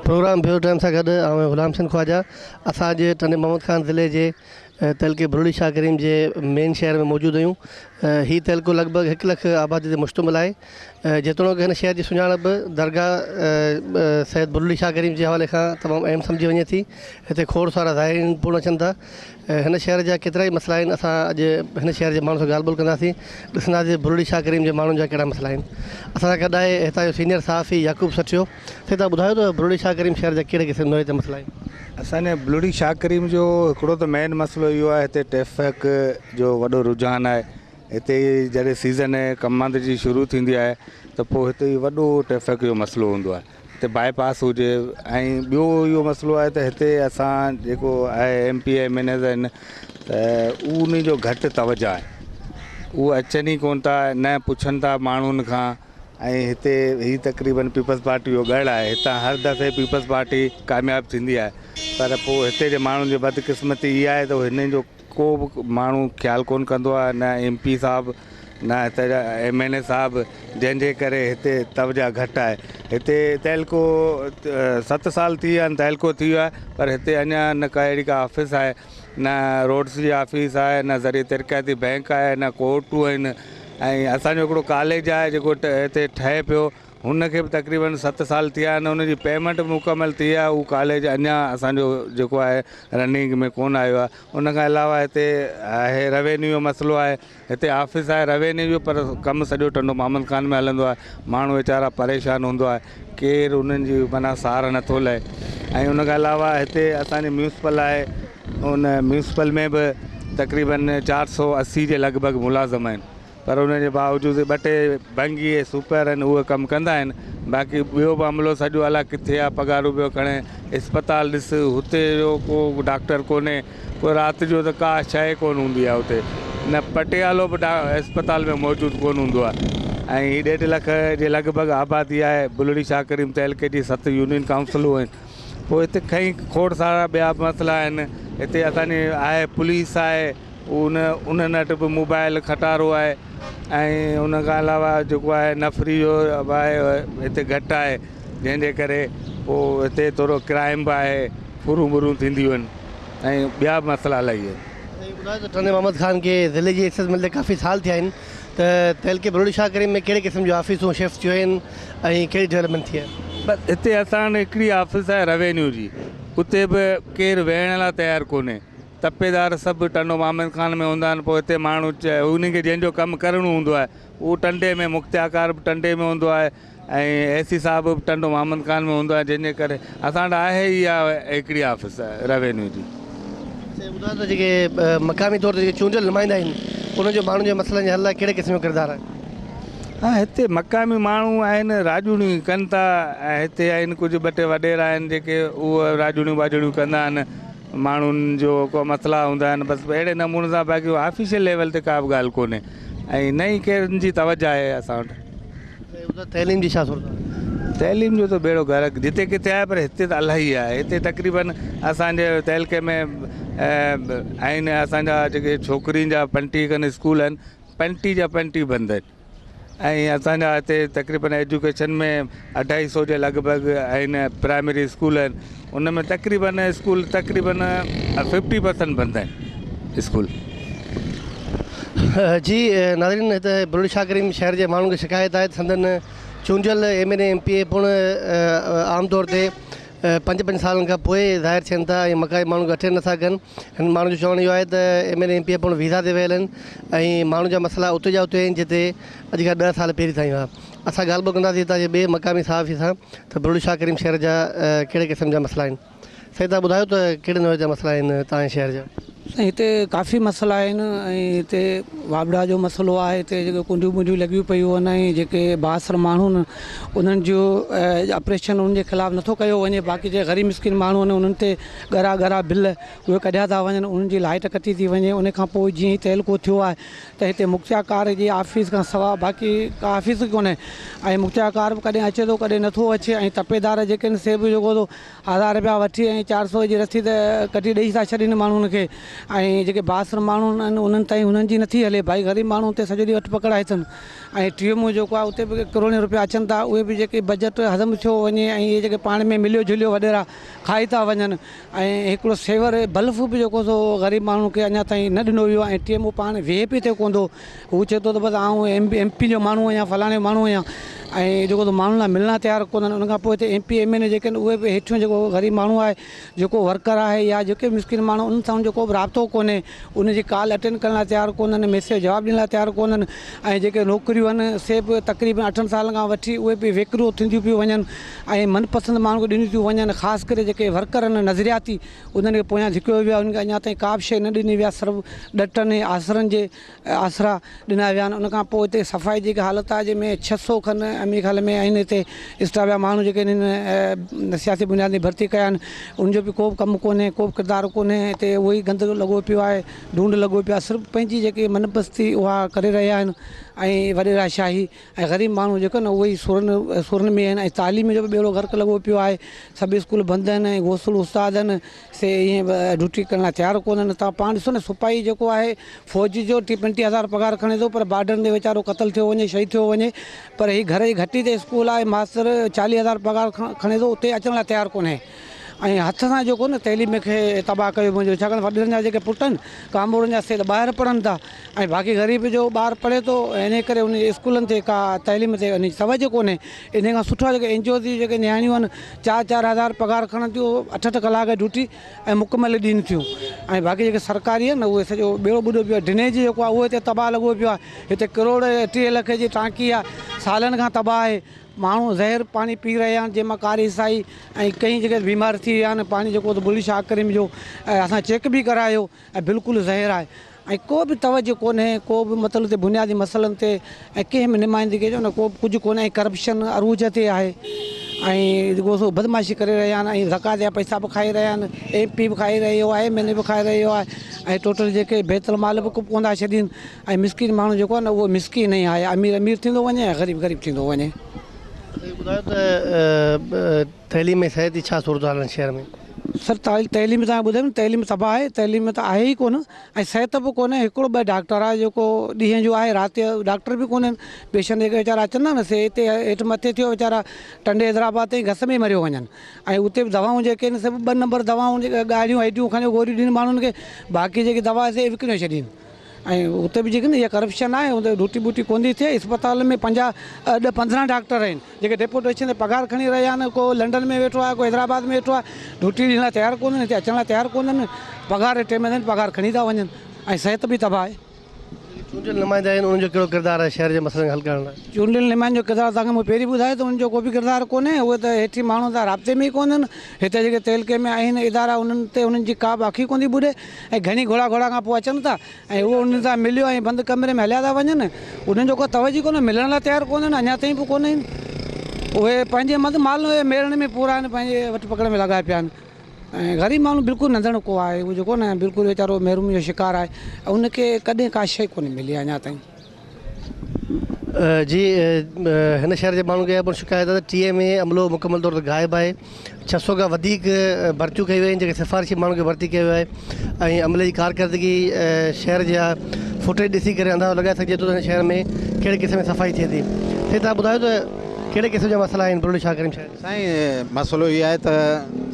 Programme bureau time سان گڏ آئون غلام حسين خواجه اسان اڄ ٽنڊي محمد خان ضلعي جي تعلقي بلڙي شاهه ڪريم جي مين شهر ۾ موجود آهيون هي تعلقو لڳ ڀڳ هڪ لک آبادي تي مشتمل آهي جيتوڻيڪ هن شهر جي سڃاڻپ درگاهه سيد بلڙي شاهه ڪريم جي حوالي کان تمام اهم سمجهي وڃي ٿي هتي کوڙ سارا زائرين پڻ اچن ٿا هن شهر جا ڪيترائي مسئلا آهن اسان اڄ هن شهر جي ماڻهن سان ڳالهه ٻولهه ڪنداسين ڏسنداسين بلڙي شاهه ڪريم جي ماڻهن جا ڪهڙا مسئلا آهن اسان سان گڏ آهي هتان جو سينيئر صحافي يعقوب سٺيو سائين توهان ٻڌايو ته بلڙي شاهه ڪريم شهر جا ڪهڙي قسم نوعيت جا مسئلا آهن. اسان جي بلڙي شاهه ڪريم جو هڪڙو ته مين مسئلو اهو آهي هتي ٽريفڪ جو وڏو رجحان آهي هتي جڏهن سيزن ڪمند جي شروع ٿيندي آهي ته پوء هتي وڏو ٽريفڪ جو مسئلو هوندو آهي هتي باء پاس هجي ۽ ٻيو اهو مسئلو آهي ته هتي اسان جيڪو آهي M P M N As آهن ته انهي جو گهٽ توجه آهي اهو اچن ئي ڪونه ٿا نه پڇن ٿا ماڻهن کان ۽ هتي هي تقريبن پيپلز پارٽي جو ڳڙهه آهي هتان هر دفعي پيپلز پارٽي ڪامياب ٿيندي آهي پر پوء هتي جي ماڻهن جي بدقسمتي اها آهي ته هنن جو ڪو به ماڻهو خيال ڪونه ڪندو آهي نه ايم پي صاحب نه هتي جا ايم اين اي صاحب جنهن جي ڪري هتي توجه گهٽ آهي هتي تعلقو ست سال ٿي ويا آهن تعلقو ٿي ويو آهي پر هتي اڃا نه ڪا اهڙي ڪا آفيس آهي نه روڊس جي آفيس آهي نه ذريعي ترقياتي بئنڪ آهي نه ڪورٽون آهن ۽ اسان جو هڪڙو ڪاليج آهي جيڪو هتي ٺهي پيو هن کي به تقريبن ست سال ٿي ويا آهن ان جي پيمينٽ به مڪمل ٿي آهي اهو ڪاليج اڃا اسان جو جيڪو آهي رننگ ۾ ڪونه آيو آهي ان کان علاوه هتي آهي روينيو جو مسئلو آهي هتي آفيس آهي روينيو جو پر ڪم سڄو ٽنڊو محمد خان ۾ هلندو آهي ماڻهو ويچارا پريشان هوندو آهي ڪير انهن جي معنيٰ سار نٿو لهي ۽ ان کان علاوه هتي اسان جي ميونسپل آهي ان ميونسپل ۾ به تقريبن 480 جي لڳ ڀڳ ملازم آهن پر ان جي باوجود ٻه ٽي ڀنگي ۽ سپر آهن اهي ڪم ڪندا آهن باقي ٻيو به عملو سڄو الاء ڪٿي آهي پگهارون پيو کڻي اسپتال ڏس هتي جو ڪو ڊاڪٽر ڪونهي ڪو رات جو ته ڪا شيء ڪونه هوندي آهي اتي نه پٽيالو به اسپتال ۾ موجود ڪونه هوندو آهي ۽ هي ڏيڍ لک جي لڳ ڀڳ آبادي آهي بلڙي شاهه ڪريم تعلقي جي ست يونين ڪائونسلون آهن پوء هتي کئين کوڙ سارا ٻيا به مسئلا آهن هتي اسان جي آهي پوليس آهي ان انهن وٽ به موبائل کٽارو آهي ۽ ان کان علاوه جيڪو آهي نفري جو به آهي هتي گهٽ آهي جنهن جي ڪري پوء هتي ٿورو ڪرائم به آهي ڦرون برون ٿينديون آهن ۽ ٻيا به مسئلا الاهي آهن. سائين ٻڌايو ته ٽنڊي محمد خان کي ضلعي جي حيثيت ملندي ڪافي سال ٿيا آهن ته تعلقي بلڙي شاهه ڪريم ۾ ڪهڙي قسم جون آفيسون شفٽ ٿيون آهن ۽ ڪهڙي ڊولپمينٽ ٿي آهي؟ بس هتي اسان وٽ هڪڙي آفيس آهي روينيو جي اتي به ڪير ويهڻ لاء تيار ڪونهي تپيدار سڀ ٽنڊو محمد خان ۾ هوندا آهن پوء هتي ماڻهو انهن کي جنهن جو ڪم ڪرڻو هوندو آهي اهو ٽنڊي ۾ مختيارڪار به ٽنڊي ۾ هوندو آهي ۽ اي سي صاحب به ٽنڊو محمد خان ۾ هوندو آهي جنهن جي ڪري اسان وٽ آهي ئي اها هڪڙي آفيس روينيو جي. سائين ٻڌايو ته جيڪي مقامي طور تي جيڪي چونڊيل نمائندا آهن انهن جو ماڻهن جي مسئلن جي حل لاء ڪهڙي قسم جو ڪردار آهي؟ ها هتي مقامي ماڻهو آهن راڄوڻيون ڪن ٿا ۽ هتي آهن ڪجهه ٻه ٽي وڏيرا آهن جيڪي اهي راڄوڻيون ٻاڄوڻيون ڪندا آهن ماڻهن جو ڪو مسئلا هوندا آهن بس اهڙي نموني سان باقي آفيشل ليول تي ڪا به ڳالهه ڪونهي ۽ نه ئي ڪنهن جي توجه آهي اسان وٽ. تعليم جي ڇا صورت آهي؟ تعليم جو ته ٻيڙو غرق جتي ڪٿي آهي پر هتي ته الاهي آهي هتي تقريبن اسان جي تعلقي ۾ آهن اسان جا جيڪي ڇوڪرين جا 35 کن اسڪول آهن 35 جا 35 بند آهن ۽ اسان جا هتي تقريبن ايجوڪيشن ۾ اڍائي سو جي لڳ ڀڳ آهن پرائمري اسڪول آهن ان ۾ تقريبن اسڪول تقريبن ففٽي پرسنٽ بند آهن اسڪول. جي ناظرين هتي بلڙي شاهه ڪريم شهر جي ماڻهن کي شڪايت آهي ته سندن چونڊيل M N A M P A پڻ عام طور تي پنج پنج سالن کان پوء ظاهر ٿين ٿا ۽ مقامي ماڻهن کي اٽينڊ نٿا ڪن هنن ماڻهن جو چوڻ اهو آهي ته M N A M P A پڻ ويزا تي ويل آهن ۽ ماڻهن جا مسئلا اتي جا اتي آهن جتي اڄ کان 10 سال پهرين تائين هئا اسان ڳالهه ٻولهه ڪنداسين هتان جي ٻئي مقامي صحافي سان ته بلڙي شاهه ڪريم شهر جا ڪهڙي قسم جا مسئلا آهن. سائين توهان ٻڌايو ته ڪهڙي نوعيت جا مسئلا آهن توهان جي شهر جا. سائين هتي ڪافي مسئلا آهن ۽ هتي واپڊا جو مسئلو آهي هتي جيڪي ڪنڊيون ٻنڊيون لڳيون پيون آهن ۽ جيڪي بااثر ماڻهو آهن انهن جو آپريشن انهن جي خلاف نٿو ڪيو وڃي باقي جيڪي غريب مسڪين ماڻهو آهن انهن تي ڳرا ڳرا بل اهي ڪڍيا ٿا وڃن انهن جي لائٽ ڪٽي ٿي وڃي ان کان پوء جيئن هي تعلقو ٿيو آهي ته هتي مختيارڪار جي آفيس کان سوا باقي ڪا آفيس ئي ڪونهي ۽ مختيارڪار به ڪڏهن اچي ٿو ڪڏهن نٿو اچي ۽ تپيدار جيڪي آهن سي به جيڪو سو هزار رپيا وٺي ۽ 400 جي رسيد ڪڍي ڏئي ٿا ڇڏين ماڻهن کي. ۽ جيڪي بااثر ماڻهو آهن انهن تائين انهن جي نٿي هلي ڀائي غريب ماڻهو اتي سڄو ڏينهن وٺ پڪڙ آهي اٿن ۽ ٽي ايم او جيڪو آهي اتي به ڪروڙين روپيا اچن ٿا اهي به جيڪي بجيٽ هضم ٿيو وڃي ۽ اهي جيڪي پاڻ ۾ مليو جليو وڏيرا کائي ٿا وڃن ۽ هڪڙو سيور بلف به جيڪو سو غريب ماڻهن کي اڃا تائين نه ڏنو ويو آهي ۽ ٽي ايم او پاڻ ويهي به اتي ڪونه ٿو هو چئي ٿو ته بس آئون ايم پي جو ماڻهو آهيان فلاڻي جو ماڻهو آهيان ۽ جيڪو سو ماڻهن لاء ملڻ لاء تيار ڪونهن ان کان پوء هتي ايم پي ايم اين اي جيڪي آهن اهي به هيٺيون جيڪو غريب ماڻهو آهي جيڪو ورڪر آهي يا جيڪي به مسڪين ماڻهو انهن سان ان جو ڪو به رابطو ڪونهي ان جي ڪال اٽينڊ ڪرڻ لاء تيار ڪونهن ميسيج جواب ڏيڻ لاء تيار ڪونهن ۽ جيڪي نوڪريون آهن سي به تقريبن اٺن سالن کان وٺي اهي به ويڪرو ٿينديون پيون وڃن ۽ من پسند ماڻهن کي ڏنيون ٿيون وڃن خاص ڪري جيڪي ورڪر آهن نظرياتي انهن کي پويان ڌڪيو ويو آهي انهن کي اڃا تائين ڪا به شيء نه ڏني وئي آهي صرف ڏٽن ۽ آسرن جي آسرا ڏنا ويا آهن ان کان پوء هتي صفائي جي حالت آهي جنهن ۾ 600 کن امي خيال ۾ آهن هتي اسٽاف جا ماڻهو جيڪي هنن سياسي بنياد تي ڀرتي ڪيا آهن ان جو به ڪو به ڪم ڪونهي ڪو به ڪردار ڪونهي هتي اهو ئي گند لڳو پيو آهي ڍونڍ لڳو پيو آهي صرف پنهنجي جيڪي من پستي اها ڪري رهيا آهن ۽ وڏيرا شاهي ۽ غريب ماڻهو جيڪو آهن اهي ئي سورن سورن ۾ آهن ۽ تعليم جو به ٻيڙو غرق لڳو پيو آهي سڀ اسڪول بند آهن ۽ غوثل استاد آهن سي ائين ڊيوٽي ڪرڻ لاء تيار ڪونهن توهان پاڻ ڏسو نه سپاهي جيڪو آهي فوج جو ٽي 35 هزار پگهار کڻي ٿو پر بارڊرن تي ويچارو قتل ٿيو وڃي شهيد ٿيو وڃي پر هي گهر جي گهٽي تي اسڪول آهي ماستر 40 هزار پگهار کڻي ٿو اتي اچڻ لاء تيار ڪونهي ۽ هٿ سان جيڪو نه تعليم کي تباهه ڪيو وڃي ڇاڪاڻ وڏڙن جا جيڪي پٽ آهن ڪامورن جا سي ته ٻاهر پڙهن ٿا ۽ باقي غريب جو ٻار پڙهي ٿو انهي ڪري ان جي اسڪولن تي ڪا تعليم تي ان جي توجه ڪونهي انهي کان سٺو آهي جيڪي اين جي اوز جون جيڪي نياڻيون آهن چار چار هزار پگهار کڻن ٿيون اٺ اٺ ڪلاڪ ڊيوٽي ۽ مڪمل ڏين ٿيون ۽ باقي جيڪي سرڪاري آهن اهي سڄو ٻيڙو ٻڏو پيو آهي ڊرينيج جيڪو آهي اهو هتي تباهه لڳو پيو آهي هتي ڪروڙ 30 لک جي ٽانڪي آهي سالن کان تباهه آهي ماڻهو زهر پاڻي پي رهيا آهن جنهن مان ڪاري سائي ۽ ڪئين جيڪي بيمار ٿي ويا آهن پاڻي جيڪو بلي شاهه ڪريم جو اسان چيڪ به ڪرايو ۽ بلڪل زهر آهي ۽ ڪو به توجه ڪونهي ڪو به مطلب تي بنيادي مسئلن تي ۽ ڪنهن به نمائندگي جو نه ڪو به ڪجهه ڪونهي ۽ ڪرپشن عروج تي آهي ۽ جيڪو سو بدمعاشي ڪري رهيا آهن ۽ زڪوات جا پئسا به کائي رهيا آهن ايم پي به کائي رهيو آهي ايم اين اي به کائي رهيو آهي ۽ ٽوٽل جيڪي بيت المال به ڪونه ٿا ڇڏين ۽ مسڪين ماڻهو جيڪو آهي نه اهو مسڪين ئي آهي امير امير ٿيندو وڃي ۽ غريب غريب ٿيندو وڃي. اهو ٻڌايو ته تعليم ۽ صحت جي ڇا صورتحال آهن شهر ۾؟ سر تعليم توهان کي ٻڌايم نه تعليم تباهه آهي تعليم ته آهي ئي ڪونه ۽ صحت به ڪونهي هڪڙو ٻه ڊاڪٽر آهي جيڪو ڏينهن جو آهي رات جو ڊاڪٽر به ڪونهن پيشنٽ جيڪي ويچارا اچن ٿا نه سي هتي هيٺ مٿي ٿيو ويچارا ٽنڊي حيدرآباد تائين گس ۾ مريو وڃن ۽ اتي به دوائون جيڪي آهن سي به ٻه نمبر دوائون جيڪي ڳاڙهيون هيڊيون کڻيو گوريون ڏين ماڻهن کي باقي جيڪي دوا سي وڪڻيو ڇڏين ۽ اتي به جيڪي نه اها ڪرپشن آهي اتي ڊوٽي ٻوٽي ڪونه ٿي ٿئي اسپتال ۾ 50 10 15 ڊاڪٽر آهن جيڪي ڊيپوٽيشن تي پگهار کڻي رهيا آهن ڪو لنڊن ۾ ويٺو آهي ڪو حيدرآباد ۾ ويٺو آهي ڊوٽي ڏيڻ لاء تيار ڪونهن هتي اچڻ لاء تيار ڪونهن پگهار ٽي مهينن پگهار کڻي ٿا وڃن ۽ صحت به تباهه آهي. چونڊيل نمائندا آهن انهن جو ڪهڙو ڪردار آهي شهر جي مسئلن کي حل ڪرڻ لاء؟ چونڊيل نمائندن جو ڪردار توهان کي مون پهرين ٻڌايو ته انهن جو ڪو به ڪردار ڪونهي اهي ته هيٺين ماڻهن سان رابطي ۾ ئي ڪونهن هتي جيڪي تعلقي ۾ آهن ادارا انهن تي انهن جي ڪا به اک ئي ڪونه ٿي ٻڏي ۽ گهڻي گهوڙا گهوڙا کان پوء اچن ٿا ۽ اهو انهن سان مليو ۽ بند ڪمري ۾ هليا ٿا وڃن انهن جو ڪو توجه ئي ڪونهي ملڻ لاء تيار ڪونهن اڃا تائين به ڪونهن اهي پنهنجي مد مال ميڙڻ ۾ پورا آهن پنهنجي وٺ پڪڙ ۾ لڳا پيا آهن ۽ غريب ماڻهو بلڪل ننڌڻڪو آهي اهو جيڪو نه بلڪل ويچارو محرومي جو شڪار آهي ان کي ڪڏهن ڪا شيء ڪونهي ملي آهي اڃا تائين. جي هن شهر جي ماڻهن کي اها پڻ شڪايت آهي ته ٽي ايم اي عملو مڪمل طور تي غائب آهي 600 کان وڌيڪ ڀرتيون ڪيون ويون آهن جيڪي سفارشي ماڻهن کي ڀرتي ڪيو ويو آهي ۽ عملي جي ڪارڪردگي شهر جا فوٽيج ڏسي ڪري اندازو لڳائي سگهجي ٿو ته هن شهر ۾ ڪهڙي قسم جي صفائي ٿئي ٿي سائين توهان ٻڌايو ته ڪهڙي قسم جا مسئلا آهن بروڙي شاهه ڪريم شهر ۾؟ سائين مسئلو اهو آهي ته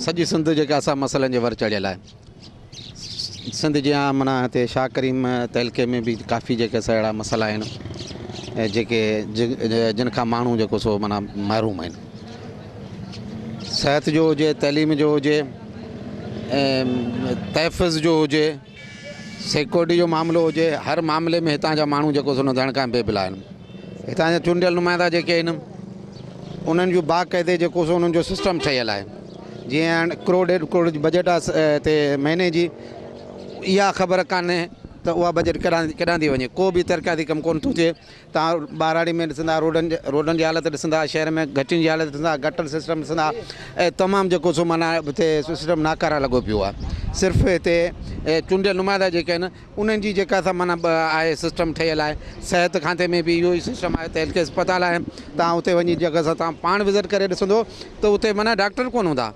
سڄي سنڌ جيڪا اسان مسئلن جي ور چڙهيل آهي سنڌ جيان معنيٰ هتي شاهه ڪريم تعلقي ۾ به ڪافي جيڪي سا اهڙا مسئلا آهن جيڪي جن کان ماڻهو جيڪو سو معنيٰ محروم آهن صحت جو هجي تعليم جو هجي ۽ تحفظ جو هجي سيڪورٽي جو معاملو هجي هر معاملي ۾ هتان جا ماڻهو جيڪو سو نڌڻ کان بي بلا آهن هتان جا چونڊيل نمائندا جيڪي آهن انهن جو باقاعدي جيڪو سو انهن جو سسٽم ٺهيل آهي جيئن هاڻ ڪروڙ ڏيڍ ڪروڙ جي بجيٽ آهي هتي مهيني جي اها خبر ڪانهي ته اها بجيٽ ڪيڏانهن ڪيڏانهن ٿي وڃي ڪو به ترقياتي ڪم ڪونه ٿو ٿئي توهان ٻهراڙي ۾ ڏسندا روڊن روڊن جي حالت ڏسندا شهر ۾ گهٽين جي حالت ڏسندا گٽر سسٽم ڏسندا ۽ تمام جيڪو سو معنيٰ هتي سسٽم ناڪاره لڳو پيو آهي صرف هتي چونڊيل نمائندا جيڪي آهن انهن جي جيڪا سا معنيٰ آهي سسٽم ٺهيل آهي صحت کاتي ۾ به اهو ئي سسٽم آهي هتي هيلٿ اسپتال آهي توهان اتي وڃي جيڪا سا توهان پاڻ وزٽ ڪري ڏسندو ته اتي معنيٰ ڊاڪٽر ڪونه هوندا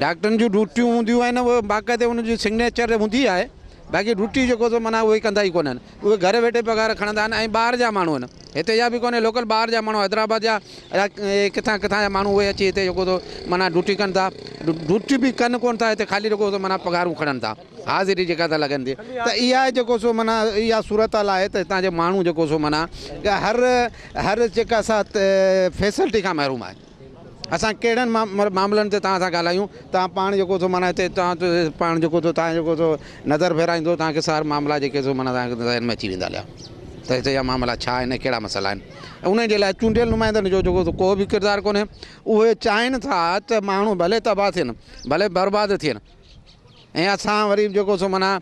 ڊاڪٽرن جون ڊيوٽيون هونديون آهن اهي باقاعدي انهن جي سگنيچر هوندي آهي. باقي ڊيوٽي جيڪو سو معنيٰ اهي ڪندا ئي ڪونهن اهي گهر ويٺي پگهار کڻندا آهن ۽ ٻاهر جا ماڻهو آهن هتي جا به ڪونهي لوڪل ٻاهر جا ماڻهو حيدرآباد جا يا ڪٿان ڪٿان جا ماڻهو اهي اچي هتي جيڪو سو معنيٰ ڊيوٽي ڪن ٿا ڊيوٽي به ڪن ڪونه ٿا هتي خالي جيڪو سو معنيٰ پگهارون کڻن ٿا حاضري جيڪا ٿا لڳن ٿي ته اها جيڪو سو معنيٰ اها صورتحال آهي ته هتان جي ماڻهو جيڪو سو معنيٰ هر هر جيڪا سا فيسلٽي کان محروم آهي. اسان ڪهڙن معاملن تي توهان سان ڳالهايون، توهان پاڻ جيڪو سو معنيٰ هتي توهان پاڻ جيڪو سو توهان جيڪو سو نظر ڦيرائيندو توهان کي سار معاملا جيڪي سو معنيٰ توهان کي ذهن ۾ اچي ويندا هليا ته هتي جا معاملا ڇا آهن ۽ ڪهڙا مسئلا آهن انهن جي لاء چونڊيل نمائندن جو جيڪو سو ڪو به ڪردار ڪونهي اهي چاهين ٿا ته ماڻهو ڀلي تباهه ٿين ڀلي برباد ٿين ۽ اسان وري به جيڪو سو معنيٰ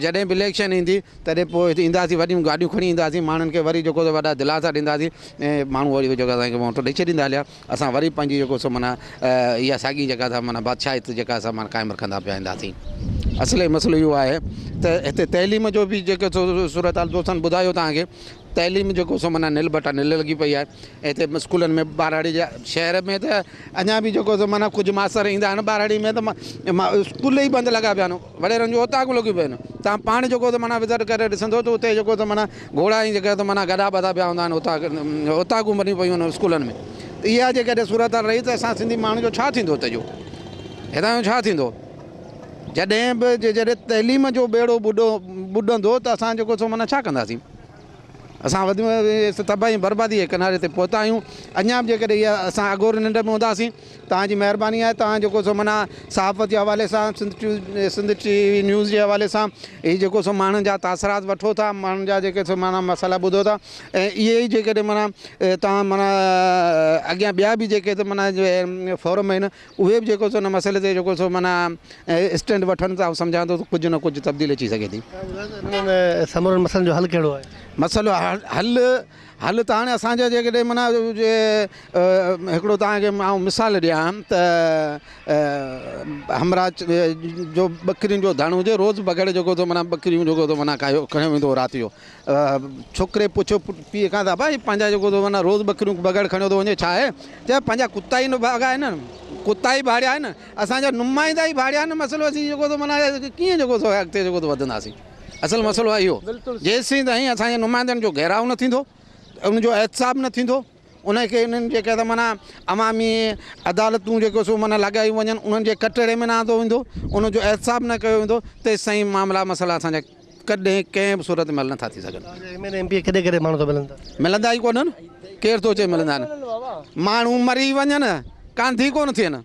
جڏهن به اليڪشن ايندي تڏهن پوء هتي اينداسين وڏيون گاڏيون کڻي اينداسين ماڻهن کي وري جيڪو سو وڏا دلاسا ڏينداسين ۽ ماڻهو وري جيڪو اسان کي ووٽ ڏئي ڇڏيندا هليا اسان وري پنهنجي جيڪو سو معنيٰ اها ساڳي جيڪا سا معنيٰ بادشاهيت جيڪا اسان معنيٰ قائم رکندا پيا اينداسين اصل مسئلو اهو آهي ته هتي تعليم جو به جيڪو سو صورتحال دوستن ٻڌايو توهان کي تعليم جيڪو سو معنيٰ نل بٽا نل لڳي پئي آهي هتي اسڪولن ۾ ٻهراڙي جا شهر ۾ ته اڃا به جيڪو سو معنيٰ ڪجهه ماستر ايندا آهن ٻهراڙي ۾ ته اسڪول ئي بند لڳا پيا آهن وڏيرن جون اوطاقون لڳيون پيون آهن تان پاڻ جيڪو سو معنيٰ وزٽ ڪري ڏسندو ته اتي جيڪو سو معنيٰ گهوڙا ۽ جيڪا سو معنيٰ گڏا ٻڌا پيا هوندا آهن اوطاق اوطاقون بنيون پيون آهن اسڪولن ۾ ته اها جيڪڏهن صورت حال رهي ته اسان سنڌي ماڻهن جو ڇا ٿيندو هتي جو هتان جو ڇا ٿيندو جڏهن به جڏهن تعليم جو ٻيڙو ٻڏو ٻڏندو ته اسان جيڪو سو معنيٰ ڇا ڪنداسين اسان وڌ ۾ وڌ تباهي ۽ بربادي جي ڪناري تي پهتا آهيون اڃا به جيڪڏهن اها اسان اگهور ننڊ ۾ هونداسين توهان جي مهرباني آهي توهان جيڪو سو معنيٰ صحافت جي حوالي سان سنڌ سنڌ ٽي وي نيوز جي حوالي سان هي جيڪو سو ماڻهن جا تاثرات وٺو ٿا ماڻهن جا جيڪي سو معنيٰ مسئلا ٻڌو ٿا ۽ اهي ئي جيڪڏهن معنيٰ توهان معنيٰ اڳيان ٻيا به جيڪي معنيٰ فورم آهن اهي به جيڪو سو ان مسئلي تي جيڪو سو معنيٰ اسٽينڊ وٺن ته آئون سمجهان ٿو ته ڪجهه نه ڪجهه تبديلي اچي سگهي ٿي. انهن سمورن مسئلن جو حل ڪهڙو آهي؟ مسئلو حل حل ته هاڻي اسان جا جيڪڏهن معنيٰ هڪڙو توهان کي آئون مثال ڏيان ته همراهه جو ٻڪرين جو ڌڻ هجي روز بگهڙ جيڪو سو معنيٰ ٻڪريون جيڪو سو معنيٰ کايو کڻيو ويندو هو رات جو ڇوڪري پڇيو پيء کان ته ابا هي پنهنجا جيڪو ٿو معنيٰ روز ٻڪريون بگهڙ کڻيو ٿو وڃي ڇا آهي؟ چيو پنهنجا ڪتا ئي نڀاڳا آهن ڪتا ئي ڀاڙيا آهن اسان جا نمائندا ئي ڀاڙيا آهن مسئلو اسين جيڪو ٿو معنيٰ ڪيئن جيڪو ٿو اڳتي جيڪو ٿو وڌنداسين اصل مسئلو آهي اهو جيسين تائين اسان جي نمائندن جو گهيراء نه ٿيندو ان جو احتساب نه ٿيندو انهن کي انهن جيڪي ته معنيٰ عوامي عدالتون جيڪو سو معنيٰ لڳايون وڃن انهن جي ڪٽهڙي ۾ نه آندو ويندو ان جو احتساب نه ڪيو ويندو تيستائين معاملا مسئلا اسان جا ڪڏهن ڪنهن به صورت ۾ حل نه ٿا ٿي سگهن. توهان جا M N A M P A ڪڏهن ڪڏهن ماڻهو ٿا ملن ٿا؟ ملندا ئي ڪونهن ڪير ٿو چئي ملندا آهن ماڻهو مري وڃن ڪانڌي ڪونه ٿين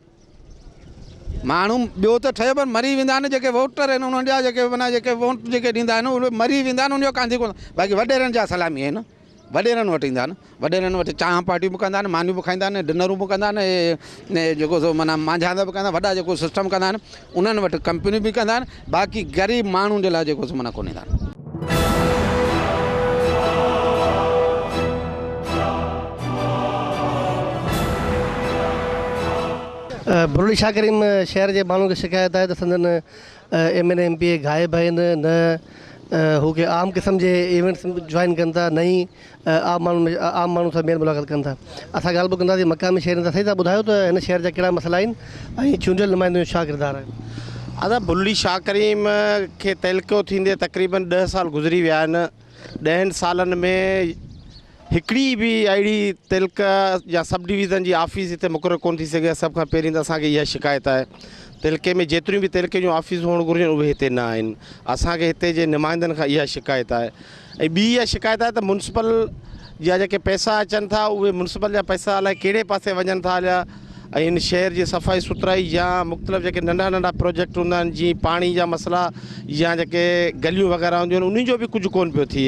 ماڻهو ٻيو ته ٺهيو پر مري ويندا آهن جيڪي ووٽر آهن انهن جا جيڪي معنيٰ جيڪي ووٽ جيڪي ڏيندا آهن اهي مري ويندا آهن ان جو ڪانڌي ڪونه باقي وڏيرن جا سلامي آهن وڏيرن وٽ ايندا آهن وڏيرن وٽ چانهه پارٽيون به ڪندا آهن مانيون به کائيندا آهن ڊنرون به ڪندا آهن ۽ جيڪو سو معنيٰ مانجهاندا به ڪندا آهن وڏا جيڪو سسٽم ڪندا آهن انهن وٽ ڪمپنيون به ڪندا آهن باقي غريب ماڻهن جي لاء جيڪو سو معنيٰ ڪونه ايندا آهن. برڙي شاهه ڪريم شهر جي ماڻهن کي شڪايت آهي ته سندن M N A M P A غائب آهن نه هو ڪي عام قسم جي ايونٽس جوائن ڪن ٿا نه ئي عام ماڻهن ۾ عام ماڻهن سان ميل ملاقات ڪن ٿا اسان ڳالهه ٻولهه ڪنداسين مقامي شهرين سان سائين تهان ٻڌايو ته هن شهر جا ڪهڙا مسئلا آهن ۽ چونڊيل نمائندن جو ڇا ڪردار آهي. ادا بلڙي شاهه ڪريم کي تعلقو ٿيندي تقريبن ڏهه سال گذري ويا آهن ڏهن سالن ۾ هڪڙي به اهڙي تعلقه يا سب ڊويزن جي آفيس هتي مقرر ڪونه ٿي سگهي آهي سڀ کان پهرين ته اسان کي اها شڪايت آهي تعلقي ۾ جيتريون به تعلقي جون آفيسون هئڻ گهرجن اهي هتي نه آهن اسان کي هتي جي نمائندن کان اها شڪايت آهي ۽ ٻي اها شڪايت آهي ته مونسپل جا جيڪي پئسا اچن ٿا اهي مونسپل جا پئسا الائي ڪهڙي پاسي وڃن ٿا هليا ۽ هن شهر جي صفائي سٿرائي يا مختلف جيڪي ننڍا ننڍا پروجيڪٽ هوندا آهن جيئن پاڻي جا مسئلا يا جيڪي گليون وغيره هونديون آهن انهن جو به ڪجهه ڪونه پيو ٿئي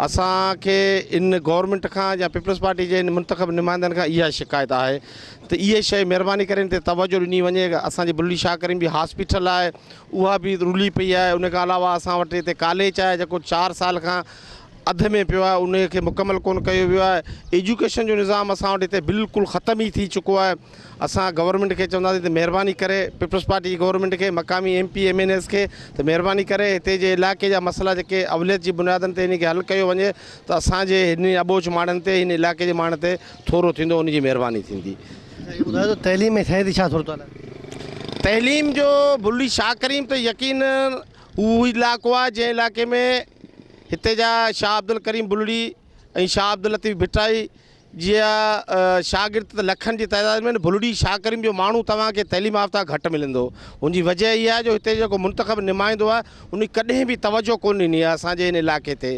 اسان کي ان گورنمينٽ کان يا پيپلز پارٽي جي ان منتخب نمائندن کان اها شڪايت آهي ته اهي شيء مهرباني ڪري ان تي توجه ڏني وڃي اسان جي بلڙي شاهه ڪريم جي هاسپيٽل آهي اها به رلي پئي آهي ان کان علاوه اسان وٽ هتي ڪاليج آهي جيڪو چار سال کان اڌ ۾ پيو آهي انهي کي مڪمل ڪونه ڪيو ويو آهي ايجوڪيشن جو نظام اسان وٽ هتي بلڪل ختم ئي ٿي چڪو آهي اسان گورنمينٽ کي چونداسين ته مهرباني ڪري پيپلز پارٽي جي گورنمينٽ کي مقامي M P M N As کي ته مهرباني ڪري هتي جي علائقي جا مسئلا جيڪي اوليت جي بنيادن تي انهي کي حل ڪيو وڃي ته اسان جي هن اٻوجهه ماڻهن تي هن علائقي جي ماڻهن تي ٿورو ٿيندو ان جي مهرباني ٿيندي. اهو ٻڌايو ته تعليم ۽ صحت جي ڇا صورتحال آهي؟ تعليم جو بلڙي شاهه ڪريم ته يقينن. اهو علائقو آهي جنهن علائقي ۾ هتي جا شاهه عبدالڪريم بلڙي ۽ شاهه عبداللطيف ڀٽائي جا شاگرد ته لکن جي تعداد ۾ آهن، بلڙي شاهه ڪريم جو ماڻهو توهان کي تعليم يافته گهٽ ملندو. ان جي وجهه اها آهي جو هتي جيڪو منتخب نمائندو آهي ان ڪڏهن به توجهه ڪونه ڏني آهي اسان جي هن علائقي تي.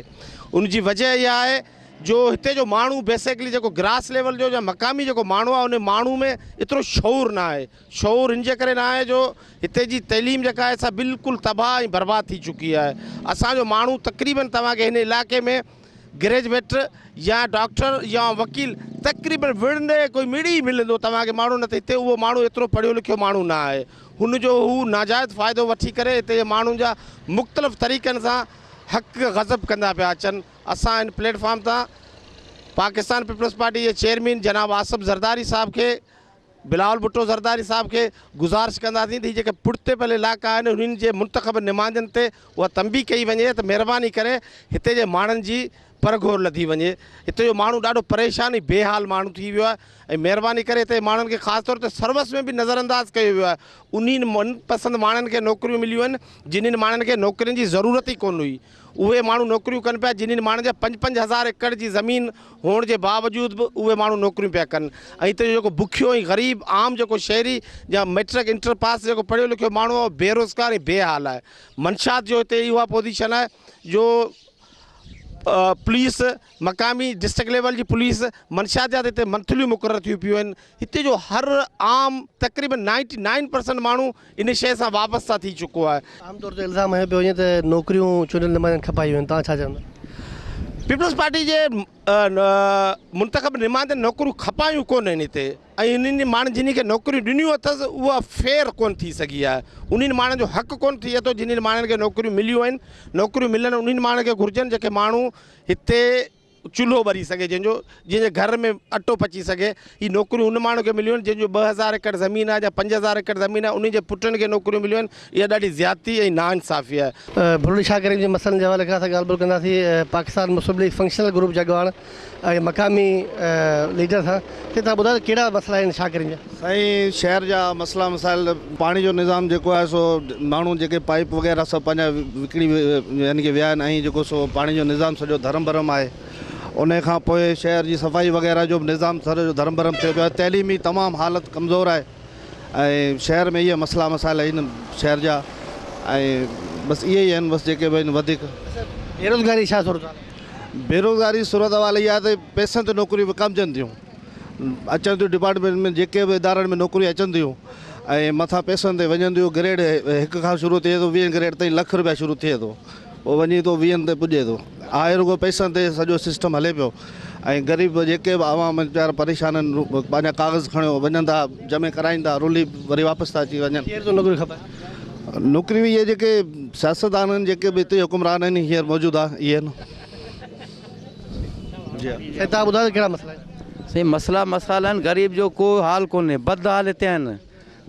ان جي وجهه اها آهي جو هتي جو ماڻهو بيسيڪلي جيڪو گراس ليول جو يا مقامي جيڪو ماڻهو آهي ان ماڻهو ۾ ايترو شعور نه آهي. شعور هن جي ڪري نه آهي جو هتي جي تعليم جيڪا آهي سا بلڪل تباهه ۽ برباد ٿي چڪي آهي. اسان جو ماڻهو تقريبن توهان کي هن علائقي ۾ گريجويٽ يا ڊاڪٽر يا وڪيل تقريبن وڙهندي ڪوئي مڙئي ئي ملندو توهان کي ماڻهو نه ته هتي اهو ماڻهو ايترو پڙهيو لکيو ماڻهو نه آهي هن جو هو ناجائز فائدو وٺي ڪري هتي جي ماڻهن جا مختلف طريقن سان حق غضب ڪندا پيا اچن اسان هن پليٽ فارم تان پاڪستان پيپلز پارٽي جي چيئرمين جناب آصف زرداري صاحب کي بلاول ڀٽو زرداري صاحب کي گذارش ڪنداسين ته هي جيڪي پٺتي پيل علائقا آهن انهن جي منتخب نمائندن تي اها تنبيهه ڪئي وڃي ته مهرباني ڪري هتي جي ماڻهن جي پرگهور لڌي وڃي هتي جو ماڻهو ڏاڍو پريشان ۽ بي حال ماڻهو ٿي ويو آهي ۽ مهرباني ڪري هتي جي ماڻهن کي خاص طور تي سروس ۾ به نظر انداز ڪيو ويو آهي انهن من پسند ماڻهن کي نوڪريون مليون آهن جنهن ماڻهن کي نوڪرين جي ضرورت ئي ڪونه هئي اهي ماڻهو نوڪريون ڪن پيا جنھن ماڻهن جا پنج پنج هزار ايڪڙ جي زمين هئڻ جي باوجود به اهي ماڻهو نوڪريون پيا ڪن ۽ هتي جو جيڪو بکيو ۽ غريب عام جيڪو شهري يا مئٽرڪ انٽر پاس جيڪو پڙهيو لکيو ماڻهو آهي اهو بيروزگار ۽ بي حال آهي منشات جو هتي اها پوزيشن آهي جو پوليس مقامي ڊسٽرڪٽ ليول جي پوليس منشات جا ته هتي منٿليون مقرر ٿيون پيون آهن هتي جو هر عام تقريبن نائنٽي نائن پرسنٽ ماڻهو ان شيء سان وابسته ٿي چڪو آهي. عام طور تي الزام هنيو پيو وڃي ته نوڪريون چونڊيل نمائندن کپايون آهن، توهان ڇا چوندا؟ پيپلز پارٽي جي منتخب نمائندن نوڪريون کپايون ڪونه آهن هتي ۽ انهن ماڻهن جن کي نوڪريون ڏنيون اٿس اها فيئر ڪونه ٿي سگهي آهي انهن ماڻهن جو حق ڪونه ٿئي ٿو جن ماڻهن کي نوڪريون مليون آهن نوڪريون ملڻ انهن ماڻهن کي گهرجن جيڪي ماڻهو هتي چلهو ٻري سگهي جنهن جو جنهن جي گهر ۾ اٽو پچي سگهي هي نوڪريون ان ماڻهو کي مليون آهن جنهن جو 2000 ايڪڙ زمين آهي يا 5000 ايڪڙ زمين آهي انهي جي پٽن کي نوڪريون مليون آهن اها ڏاڍي زيادتي ۽ ناانصافي آهي. ڀرڙي شاهه ڪريم جي مسئلن جي حوالي کان اسان ڳالهه ٻولهه ڪنداسين Pakistan Muslim league functional group جي اڳواڻ ۽ مقامي ليڊر سان سائين توهان ٻڌايو ته ڪهڙا مسئلا آهن شاهه ڪريم جا. سائين شهر جا مسئلا مسائل پاڻي جو نظام جيڪو آهي سو ماڻهو جيڪي پائيپ وغيره سڀ پنهنجا وڪڻي يعني ڪي ويا آهن ۽ جيڪو سو پاڻي جو نظام سڄو ڌرم ڀرم آهي انهي کان پوء شهر جي صفائي وغيره جو به نظام سڄو ڌرم ڀرم ٿيو پيو آهي تعليمي تمام حالت ڪمزور آهي ۽ شهر ۾ اهي مسئلا مسائل آهن شهر جا ۽ بس اهي ئي آهن بس جيڪي به آهن وڌيڪ. بيروزگاري ڇا صورت حال آهي؟ بيروزگاري صورت حال اها آهي ته پئسن تي نوڪريون وڪامجن ٿيون اچن ٿيون ڊپارٽمينٽ ۾ جيڪي به ادارن ۾ نوڪريون اچن ٿيون ۽ مٿان پئسن تي وڃن ٿيون گريڊ هڪ کان شروع ٿئي ٿو ويهين گريڊ تائين لک روپيا شروع ٿئي ٿو پوء وڃي ٿو ويهن تي پڄي ٿو آهي رڳو پئسن تي سڄو سسٽم هلي پيو ۽ غريب جيڪي به عوام ويچارا پريشان آهن پنهنجا ڪاغذ کڻيو وڃن ٿا جمع ڪرائين ٿا رلي وري واپس ٿا اچي وڃن. ڪير ٿو نوڪريون کپائي؟ نوڪريون اهي جيڪي سياستدان آهن جيڪي به هتي حڪمران آهن هينئر موجوده اهي آهن. جي ها. سائين توهان ٻڌايو ته ڪهڙا مسئلا آهن؟ سائين مسئلا مسائل آهن غريب جو ڪو حال ڪونهي بد حال هتي آهن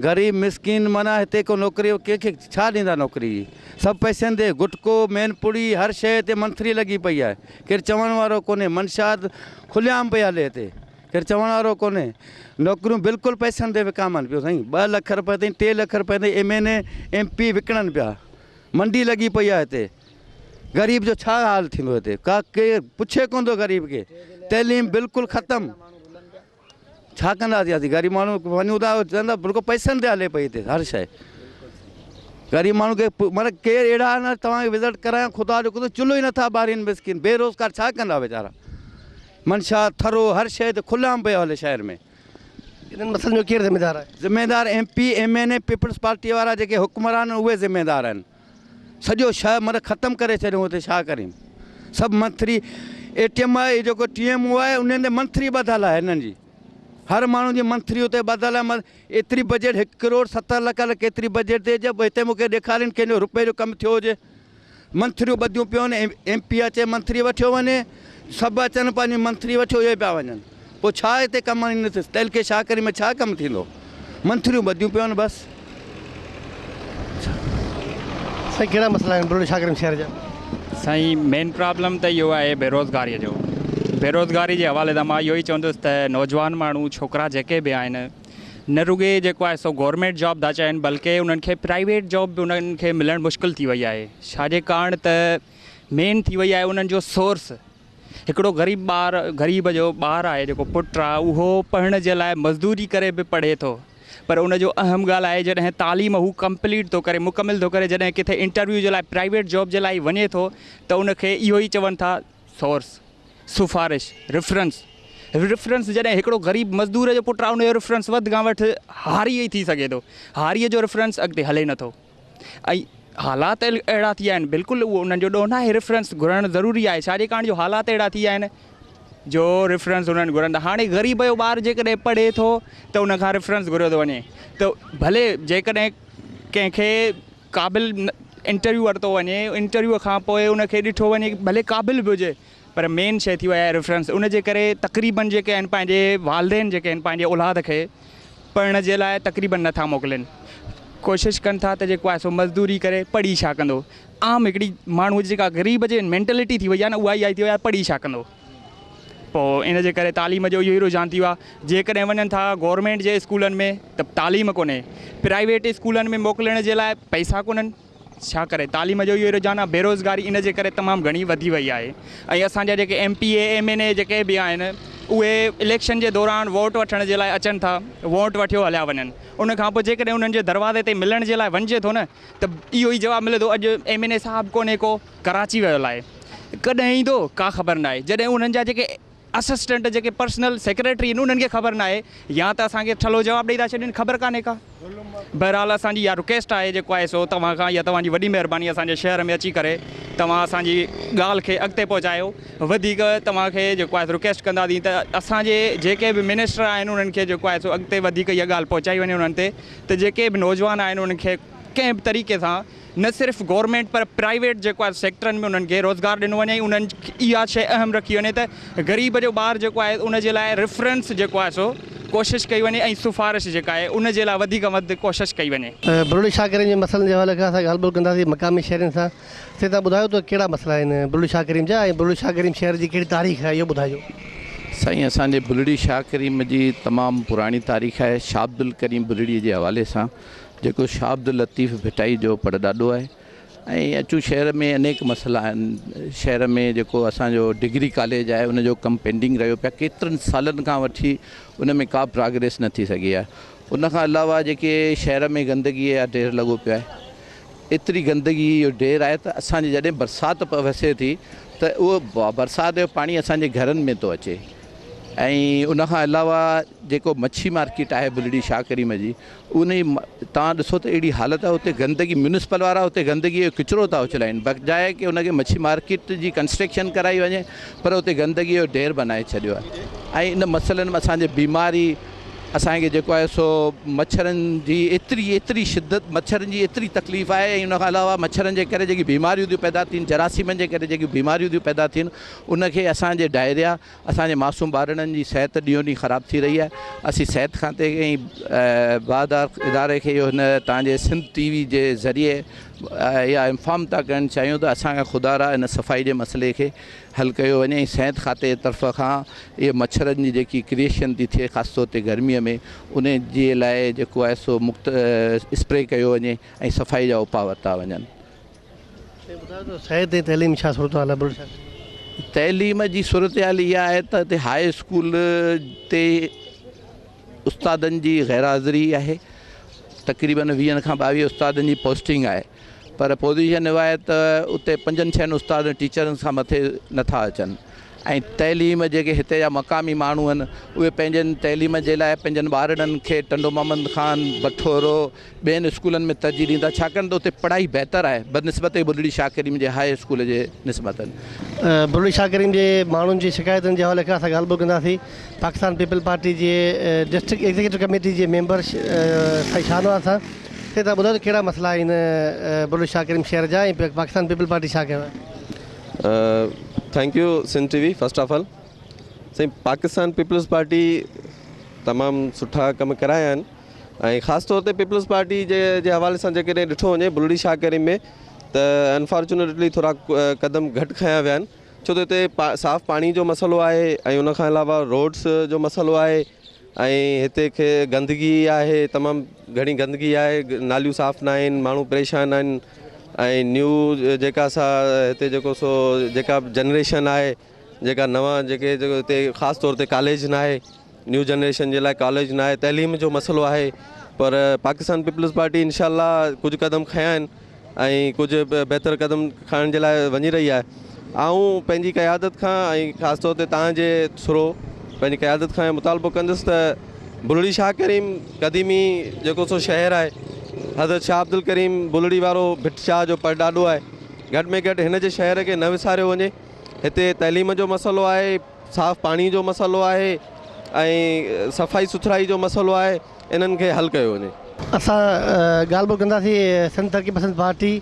غريب مسڪين معنيٰ هتي ڪو نوڪري ڪنهن کي ڇا ڏيندا نوڪري سڀ پئسن تي گٽڪو مين پڙي هر شيء هتي منٿري لڳي پئي آهي ڪير چوڻ وارو ڪونهي منشيات کلي عام پئي هلي هتي ڪير چوڻ وارو ڪونهي نوڪريون بلڪل پئسن تي وڪامن پيو سائين 2 لک روپيه تائين 3 لک روپيه تائين ايم اين اي ايم پي وڪڻن پيا منڊي لڳي پئي آهي هتي غريب جو ڇا حال ٿيندو هتي ڪا ڪير پڇي ڪونه ٿو غريب کي تعليم بلڪل ختم ڇا ڪنداسين اسين غريب ماڻهو وڃون ٿا چون ٿا رڳو پئسن تي هلي پئي هتي هر شيء غريب ماڻهو کي معنيٰ ڪير اهڙا آهن توهان کي وزٽ ڪرايان خدا جو قدرت چلهو ئي نٿا ٻارين مسڪين بيروزگار ڇا ڪندا ويچارا منشا ٿرو هر شيء تي کلام پيو هلي شهر ۾. انهن مسئلن جو ڪير ذميدار آهي؟ ذميدار M P M N A peoples party وارا جيڪي حڪمران آهن اهي ذميدار آهن. سڄو شهر معنيٰ ختم ڪري ڇڏيو هتي شاهه ڪريم سڀ منٿري اي ٽي ايم آهي جيڪو ٽي ايم او آهي انهن تي منٿري ٻڌل آهي هنن جي هر ماڻهو جي منٿري اتي ٻڌل آهي ايتري بجيٽ هڪ ڪروڙ 70 لک ڪيتري بجيٽ ٿئي جب هتي مونکي ڏيکارين ڪنهن جو روپئي جو ڪم ٿيو هجي منٿريون ٻڌيون پيون ايم پي اچي منٿري وٺيو وڃي سڀ اچن پنهنجي منٿري وٺيو اهي پيا وڃن پوء ڇا هتي ڪم آڻيندس تعلقي شاهه ڪريم ۾ ڇا ڪم ٿيندو منٿريون ٻڌيون پيون آهن بس. سائين ڪهڙا مسئلا آهن بلوڙي شاهه ڪريم شهر جا. سائين مين پرابلم ته اهو آهي بيروزگاري جو بيروزگاري جي حوالي سان مان اهو ئي چوندس ته نوجوان ماڻهو ڇوڪرا جيڪي به آهن نه رڳي جيڪو آهي سو گورنمينٽ جاب ٿا چاهين بلڪه انهن کي پرائيويٽ جاب به انهن کي ملڻ مشڪل ٿي وئي آهي ڇا جي ڪاڻ ته مين ٿي وئي آهي انهن جو سورس هڪڙو غريب ٻار غريب جو ٻار آهي جيڪو پٽ آهي اهو پڙهڻ جي لاء مزدوري ڪري به پڙهي ٿو پر ان جو اهم ڳالهه آهي جڏهن تعليم هو ڪمپليٽ ٿو ڪري مڪمل ٿو ڪري جڏهن ڪٿي انٽرويو جي لاء پرائيويٽ جاب جي لاء وڃي ٿو ته ان کي اهو ئي چون ٿا سورس، سفارش، ريفرنس، ريفرنس جڏهن هڪڙو غريب مزدور جو پٽ آهي ان جو ريفرنس وڌ کان وٺ هاري ئي ٿي سگهي ٿو هاريء جو ريفرنس اڳتي هلي نٿو ۽ حالات اهڙا ٿي ويا آهن بلڪل اهو انهن جو ڏوهه ناهي ريفرنس گهرڻ ضروري آهي ڇا جي ڪاڻ جو حالات اهڙا ٿي ويا آهن جو ريفرنس انهن گهرن ٿا هاڻي غريب جو ٻار جيڪڏهن پڙهي ٿو ته ان کان ريفرنس گهريو ٿو وڃي ته ڀلي جيڪڏهن ڪنهن کي قابل انٽرويو ورتو وڃي انٽرويو کان پوء ان کي ڏٺو وڃي ڀلي قابل به هجي پر مين شيء ٿي وئي آهي ريفرنس ان جي ڪري تقريبن جيڪي آهن پنهنجي والدين جيڪي آهن پنهنجي اولاد کي پڙهڻ جي لاء تقريبن نٿا موڪلين ڪوشش ڪن ٿا ته جيڪو آهي سو مزدوري ڪري پڙهي ڇا ڪندو عام هڪڙي ماڻهو جي جيڪا غريب جي مينٽلٽي ٿي وئي آهي نه اها ئي ٿي وئي آهي پڙهي ڇا ڪندو پوء ان جي ڪري تعليم جو اهو ئي رجحان ٿي ويو آهي جيڪڏهن وڃن ٿا گورنمينٽ جي اسڪولن ۾ ته تعليم ڪونهي پرائيويٽ اسڪولن ۾ موڪلڻ جي لاء پئسا ڪونهن ڇا ڪري تعليم جو اهو ئي رجحان آهي بيروزگاري ان جي ڪري تمام گهڻي وڌي وئي آهي ۽ اسان جا جيڪي M P A M N A جيڪي به آهن اهي اليڪشن جي دوران ووٽ وٺڻ جي لاء اچن ٿا ووٽ وٺيو هليا وڃن ان کان پوء جيڪڏهن انهن جي دروازي تي ملڻ جي لاء وڃجي ٿو نه ته اهو ئي جواب ملي ٿو اڄ ايم اين اي صاحب ڪونهي ڪو ڪراچي ويل آهي ڪڏهن ايندو ڪا خبر ناهي جڏهن انهن جا جيڪي اسسٽنٽ جيڪي پرسنل سيڪريٽري آهن انهن کي خبر ناهي يا ته اسان کي ٺلهو جواب ڏئي ٿا ڇڏين خبر ڪانهي ڪا بهرحال اسان جي اها رڪويسٽ آهي جيڪو آهي سو توهان کان يا توهان جي وڏي مهرباني اسان جي شهر ۾ اچي ڪري توهان اسان جي ڳالهه کي اڳتي پهچايو وڌيڪ توهان کي جيڪو آهي رڪويسٽ ڪنداسين ته اسان جي جيڪي به منسٽر آهن انهن کي جيڪو آهي سو اڳتي وڌيڪ اها ڳالهه پهچائي وڃي انهن تي ته جيڪي به نوجوان آهن انهن کي ڪنهن به طريقي سان نه صرف گورنمينٽ پر پرائيويٽ جيڪو آهي سيڪٽرن ۾ انهن کي روزگار ڏنو وڃي ۽ انهن اها شيء اهم رکي وڃي ته غريب جو ٻار جيڪو آهي ان جي لاء ريفرنس جيڪو آهي سو ڪوشش ڪئي وڃي ۽ سفارش جيڪا آهي ان جي لاء وڌيڪ وڌ ڪوشش ڪئي وڃي. بروڙي شاهه ڪريم جي مسئلن جي حوالي کان اسان ڳالهه ٻولهه ڪنداسين مقامي شهرين سان. سائين توهان ٻڌايو ته ڪهڙا مسئلا آهن بروڙي شاهه ڪريم جا ۽ بروڙي شاهه ڪريم شهر جي ڪهڙي تاريخ آهي اهو ٻڌائجو. سائين اسان جي بلڙي شاهه ڪريم جي تمام پراڻي تاريخ آهي شاهه عبدالڪريم بلڙي جي حوالي سان جيڪو شاهه عبداللطيف ڀٽائي جو پڙ ڏاڏو آهي ۽ اچون شهر ۾ انيڪ مسئلا آهن شهر ۾ جيڪو اسان جو ڊگري ڪاليج آهي ان جو ڪم پينڊنگ رهيو پيا ڪيترن سالن کان وٺي ان ۾ ڪا پراگريس نه ٿي سگهي آهي ان کان علاوه جيڪي شهر ۾ گندگي جا ڍير لڳو پيو آهي ايتري گندگي جو ڍير آهي ته اسان جي جڏهن برسات وسي ٿي ته اهو برسات جو پاڻي اسان جي گهرن ۾ ٿو اچي ۽ ان کان علاوه جيڪو مڇي مارڪيٽ آهي بلڙي شاهه ڪريم جي انهي توهان ڏسو ته اهڙي حالت آهي اتي گندگي ميونسپل وارا اتي گندگي جو ڪچرو ٿا اڇلائين بجاء ڪي ان کي مڇي مارڪيٽ جي ڪنسٽرڪشن ڪرائي وڃي پر اتي گندگي جو ڍير بنائي ڇڏيو آهي ۽ ان مسئلن ۾ اسان جي بيماري اسان کي جيڪو آهي سو مڇرن جي ايتري ايتري شدت مڇرن جي ايتري تڪليف آهي ۽ ان کان علاوه مڇرن جي ڪري جيڪي بيماريون ٿيون پيدا ٿين جراثيمن جي ڪري جيڪي بيماريون ٿيون پيدا ٿين ان کي اسان جي ڊائريا اسان جي معصوم ٻارڙن جي صحت ڏينهون ڏينهن خراب ٿي رهي آهي اسين صحت کاتي ۽ باهدار اداري کي اهو هن توهان جي سنڌ ٽي وي جي ذريعي اها انفارم ٿا ڪرڻ چاهيون ته اسان کان خدا را ان صفائي جي مسئلي کي حل ڪيو وڃي ۽ صحت کاتي جي طرف کان اهي مڇرن جي جيڪي ڪريئشن ٿي ٿئي خاص طور تي گرمي ۾ ان جي لاء جيڪو آهي سو مخت اسپري ڪيو وڃي ۽ صفائي جا اپاء ورتا وڃن. سائين ٻڌايو ته صحت ۽ تعليم ڇا صورتحال آهي بلوچستان ۾؟ تعليم جي صورتحال اها آهي ته هتي هاء اسڪول تي استادن جي غير حاضري آهي تقريبن ويهن کان ٻاويهه استادن جي پوسٽنگ آهي پر پوزيشن اها آهي ته اتي پنجن ڇهن استادن ٽيچرن کان مٿي نٿا اچن ۽ تعليم جيڪي هتي جا مقامي ماڻهو آهن اهي پنهنجن تعليم جي لاء پنهنجن ٻارڙن کي ٽنڊو محمد خان بٺورو ٻين اسڪولن ۾ ترجيح ڏيندا ڇاڪاڻ ته اتي پڙهائي بهتر آهي بنسبت بلڙي شاهه ڪريم جي هاء اسڪول جي نسبتن. بلڙي شاهه ڪريم جي ماڻهن جي شڪايتن جي حوالي کان اسان ڳالهه ٻولهه ڪنداسين پاڪستان پيپلز پارٽي جي ڊسٽرڪٽ ايگزيڪيوٽو ڪميٽي جي ميمبر سائين شاهنواز سان سائين توهان ٻڌايو ته ڪهڙا مسئلا آهن بلڙي شاهه ڪريم شهر جا ۽ پاڪستان پيپلز پارٽي ڇا ڪيو آهي. Thank you Sindh T V first of all سائين پاڪستان پيپلز پارٽي تمام سٺا ڪم ڪرايا آهن ۽ خاص طور تي پيپلز پارٽي جي جي حوالي سان جيڪڏهن ڏٺو وڃي بلڙي شاهه ڪريم ۾ ته انفارچونيٽلي ٿورا قدم گهٽ کنيا ويا آهن ڇو ته هتي صاف پاڻي جو مسئلو آهي ۽ ان کان علاوه روڊس جو مسئلو آهي ۽ هتي کي گندگي آهي تمام گهڻي گندگي آهي ناليون صاف نه آهن ماڻهو پريشان آهن ۽ نيو جيڪا سا هتي جيڪو سو جيڪا جنريشن آهي جيڪا نوان جيڪي هتي خاص طور تي ڪاليج نه آهي نيو جنريشن جي لاء ڪاليج نه آهي تعليم جو مسئلو آهي پر پاڪستان پيپلز پارٽي انشاء الله ڪجهه قدم کنيا آهن ۽ ڪجهه بهتر قدم کڻڻ جي لاء وڃي رهي آهي. آئون پنهنجي قيادت کان ۽ خاص طور تي توهان جي ٿرو پنهنجي قيادت کان مطالبو ڪندس ته بلڙي شاهه ڪريم قديمي جيڪو سو شهر آهي حضرت شاهه عبدالڪريم بلڙي وارو ڀٽ شاهه جو پڙڏاڏو آهي گهٽ ۾ گهٽ هن جي شهر کي نه وساريو وڃي هتي تعليم جو مسئلو آهي صاف پاڻي جو مسئلو آهي ۽ صفائي سٿرائي جو مسئلو آهي انهن کي حل ڪيو وڃي. اسان ڳالهه ٻولهه ڪنداسين سنڌ ترقي پسند پارٽي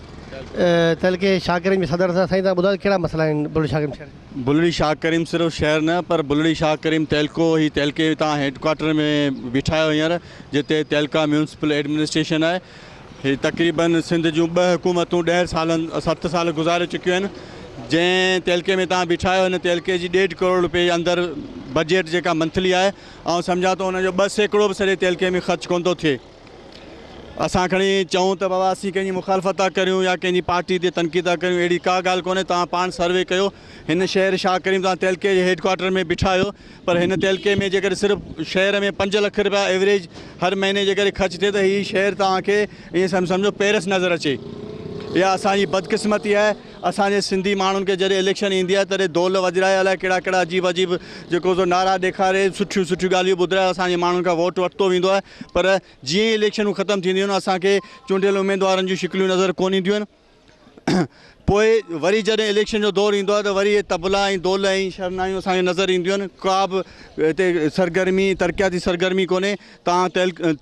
تعلقي شاهه ڪريم جي صدر سان. سائين توهان ٻڌايو ڪهڙا مسئلا آهن بلڙي شاهه ڪريم شهر جا. بلڙي شاهه ڪريم صرف شهر نه پر بلڙي شاهه ڪريم تعلقو هي تعلقي تان هيڊ ڪوارٽر ۾ بيٺا آهيو هينئر جتي تعلقه ميونسپل ايڊمنسٽريشن آهي هي تقريبن سنڌ جون ٻه حڪومتون ڏهه سالن ست سال گذاري چڪيون آهن جنهن تعلقي ۾ توهان بيٺا آهيو ان تعلقي جي ڏيڍ ڪروڙ روپيه اندر بجيٽ جيڪا منٿلي آهي آئون سمجهان ٿو ان جو 2% به سڄي تعلقي ۾ خرچ ڪونه ٿو ٿئي اسان کڻي چئون ته بابا اسين ڪنهن جي مخالفت ٿا ڪريون يا ڪنهن جي پارٽي تي تنقيد ٿا ڪريون اهڙي ڪا ڳالهه ڪونهي توهان پاڻ سروي ڪيو هن شهر شاهه ڪريم توهان تعلقي جي هيڊ ڪوارٽر ۾ بيٺا آهيو پر هن تعلقي ۾ جيڪڏهن صرف شهر ۾ 5 لک رپيا ايوريج هر مهيني جيڪڏهن خرچ ٿئي ته هي شهر توهان کي ائين سمجهو پيرس نظر اچي اها اسان جي بدقسمتي آهي اسان جي سنڌي ماڻهن کي جڏهن اليڪشن ايندي آهي تڏهن دول وڄرائي الائي ڪهڙا ڪهڙا عجيب عجيب جيڪو سو نعرا ڏيکاري سٺيون سٺيون ڳالهيون ٻڌرائي اسان جي ماڻهن کان ووٽ ورتو ويندو آهي پر جيئن ئي اليڪشنون ختم ٿينديون آهن اسان کي چونڊيل اميدوارن جون شڪليون نظر ڪونه اينديون آهن پوء وري جڏهن اليڪشن جو دور ايندو آهي ته وري اهي طبلا ۽ دول ۽ شرنايون اسان کي نظر اينديون آهن ڪا به هتي سرگرمي ترقياتي سرگرمي ڪونهي توهان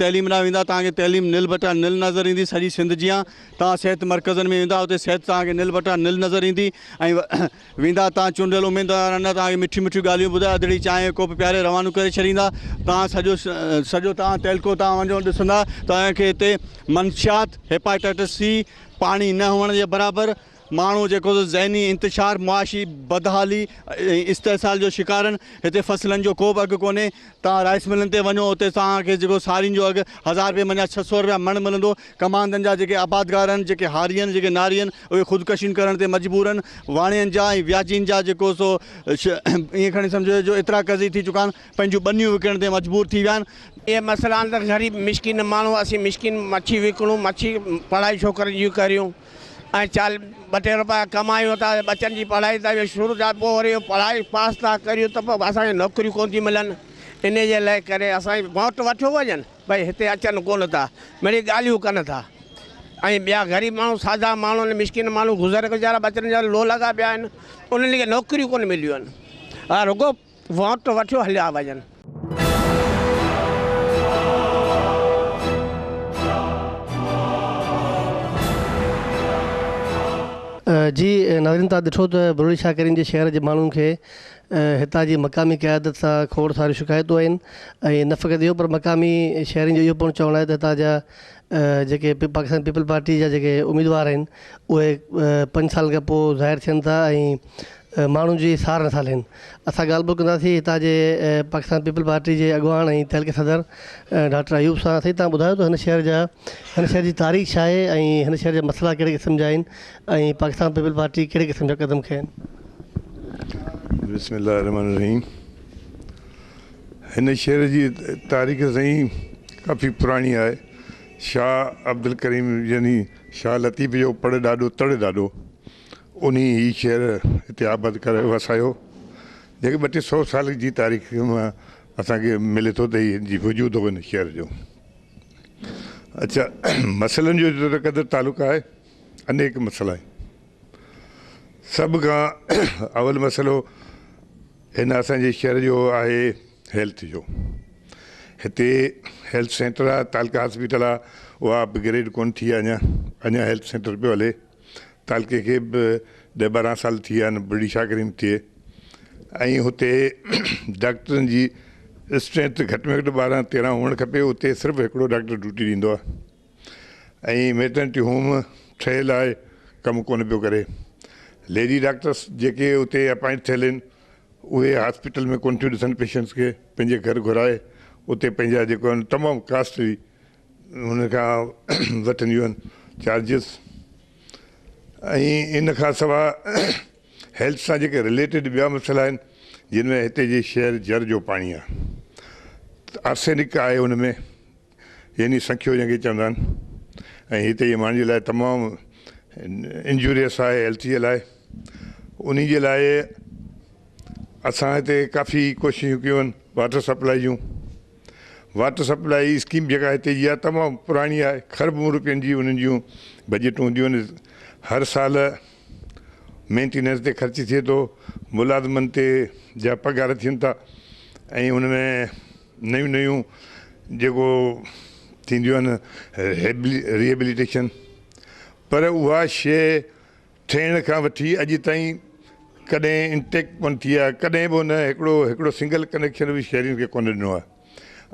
تعليم ڏانهن ويندا توهان کي تعليم نل بٽا نل نظر ايندي سڄي سنڌ جيان توهان صحت مرڪزن ۾ ويندا اتي صحت توهان کي نل بٽا نل نظر ايندي ۽ ويندا توهان چونڊيل اميدوارن ڏانهن توهان کي مٺيون مٺيون ڳالهيون ٻڌائي اڌڙي چانهه جو ڪوپ پياري روانو ڪري ڇڏيندا توهان سڄو سڄو توهان تعلقو توهان وڃو ڏسندا توهان کي هتي منشيات هيپاٽائٽس سي پاڻي نه هئڻ جي برابر ماڻهو جيڪو سو ذهني انتشار، معاشي بدحالي ۽ استحصال جو شڪار آهن. هتي فصلن جو ڪو به اگهه ڪونهي. توهان رائيس ملن تي وڃو اتي توهان کي جيڪو سارين جو اگهه هزار رپئي منجهان 600 رپيا مڻ ملندو. ڪماندن جا جيڪي آبادگار آهن، جيڪي هاري آهن، جيڪي ناري آهن اهي خودڪشين ڪرڻ تي مجبور آهن. واڻين جا ۽ وياجين جا جيڪو سو ائين کڻي سمجهو جو ايترا قرضي ٿي چڪا آهن پنهنجون ٻنيون وڪڻڻ تي مجبور ٿي ويا آهن. اهي مسئلا آهن ته غريب مسڪين ماڻهو اسين مسڪين مڇي وڪڻون مڇي پڙهائي ڇوڪرن جي ڪريون. ۽ چال ٻه ٽي روپيا ڪمايون ٿا ٻچن جي پڙهائي ٿا شروع ٿا پوء وري پڙهائي پاس ٿا ڪريون ته پوء اسان کي نوڪريون ڪونه ٿيون ملن ان جي لاء ڪري اسان جي ووٽ وٺيو وڃن ڀئي هتي اچن ڪونه ٿا مڙئي ڳالهيون ڪن ٿا ۽ ٻيا غريب ماڻهو سادا ماڻهو آهن مسڪين ماڻهو گذر ويچارا ٻچن جا لو لڳا پيا آهن انهن کي نوڪريون ڪونه مليون آهن ها رڳو ووٽ وٺيو هليا وڃن. جي ناظرين توهان ڏٺو ته بروهي شاهه ڪريم جي شهر جي ماڻهن کي هتان جي مقامي قيادت سان کوڙ ساريون شڪايتون آهن ۽ نه فقط اهو پر مقامي شهرين جو اهو پڻ چوڻ آهي ته هتان جا جيڪي پاڪستان پيپلز پارٽي جا جيڪي اميدوار آهن اهي پنج سالن کان پوء ظاهر ٿين ٿا ۽ ماڻهن جي سار نٿا لهن. اسان ڳالهه ٻولهه ڪنداسين هتان جي پاڪستان پيپلز پارٽي جي اڳواڻ ۽ تعلقي صدر ڊاڪٽر ايوب سان. سائين توهان ٻڌايو ته هن شهر جا هن شهر جي تاريخ ڇا آهي ۽ هن شهر جا مسئلا ڪهڙي قسم جا آهن ۽ پاڪستان پيپلز پارٽي ڪهڙي قسم جا قدم کنيا آهن. بسم الله الرحمن الرحيم هن شهر جي تاريخ سائين ڪافي پراڻي آهي شاهه عبدالڪريم يعني شاهه لطيف جو پڙ ڏاڏو تڙ ڏاڏو انهي هي شهر هتي آباد ڪري وسايو جيڪي ٻه ٽي سئو سال جي تاريخ مان اسان کي ملي ٿو ته هي جي وجود هو هن شهر جو. اڇا مسئلن جو جيترو قدر تعلق آهي انيڪ مسئلا آهن سڀ کان اول مسئلو هن اسان جي شهر جو آهي هيلٿ جو هتي هيلٿ سينٽر آهي تعلقه هاسپيٽل آهي اها اپ گريڊ ڪونه ٿي آهي اڃا اڃا هيلٿ سينٽر پيو هلي تعلقي کي به ڏهه 12 سال ٿي ويا آهن بڙي شاهه ڪريم ٿئي ۽ هتي ڊاڪٽرن جي اسٽرينٿ گهٽ ۾ گهٽ 12 13 هئڻ کپي اتي صرف هڪڙو ڊاڪٽر ڊيوٽي ڏيندو آهي ۽ ميٽرنٽي هوم ٺهيل آهي ڪم ڪونه پيو ڪري ليڊي ڊاڪٽرس جيڪي اتي اپائنٽ ٿيل آهن اهي هاسپيٽل ۾ ڪونه ٿيون ڏسن پيشنٽس کي پنهنجي گهر گهرائي اتي پنهنجا جيڪو آهن تمام ڪاسٽلي هن کان وٺنديون آهن چارجز ۽ ان کان سواء هيلٿ سان جيڪي رليٽيڊ ٻيا مسئلا آهن جن ۾ هتي جي شهر جر جو پاڻي آهي آرسينڪ آهي ان ۾ يعني سنکيو جنهن کي چوندا آهن ۽ هتي جي ماڻهن جي لاء تمام انجوريس آهي هيلٿ جي لاء انهي جي لاء اسان هتي ڪافي ڪوششون ڪيون آهن واٽر سپلائي جون واٽر سپلائي اسڪيم جيڪا هتي جي آهي تمام پراڻي آهي کربون روپين جي انهن جون بجيٽون هونديون آهن هر سال مينٽيننس تي خرچ ٿئي ٿو ملازمن تي جا پگهار ٿين ٿا ۽ ان ۾ نيون نيون جيڪو ٿينديون آهن ريهيبليٽيشن پر اها شيء ٺهڻ کان وٺي اڄ تائين ڪڏهن انٽيڪ ڪونه ٿي آهي ڪڏهن به ان هڪڙو هڪڙو سنگل ڪنيڪشن به شهرين کي ڪونه ڏنو آهي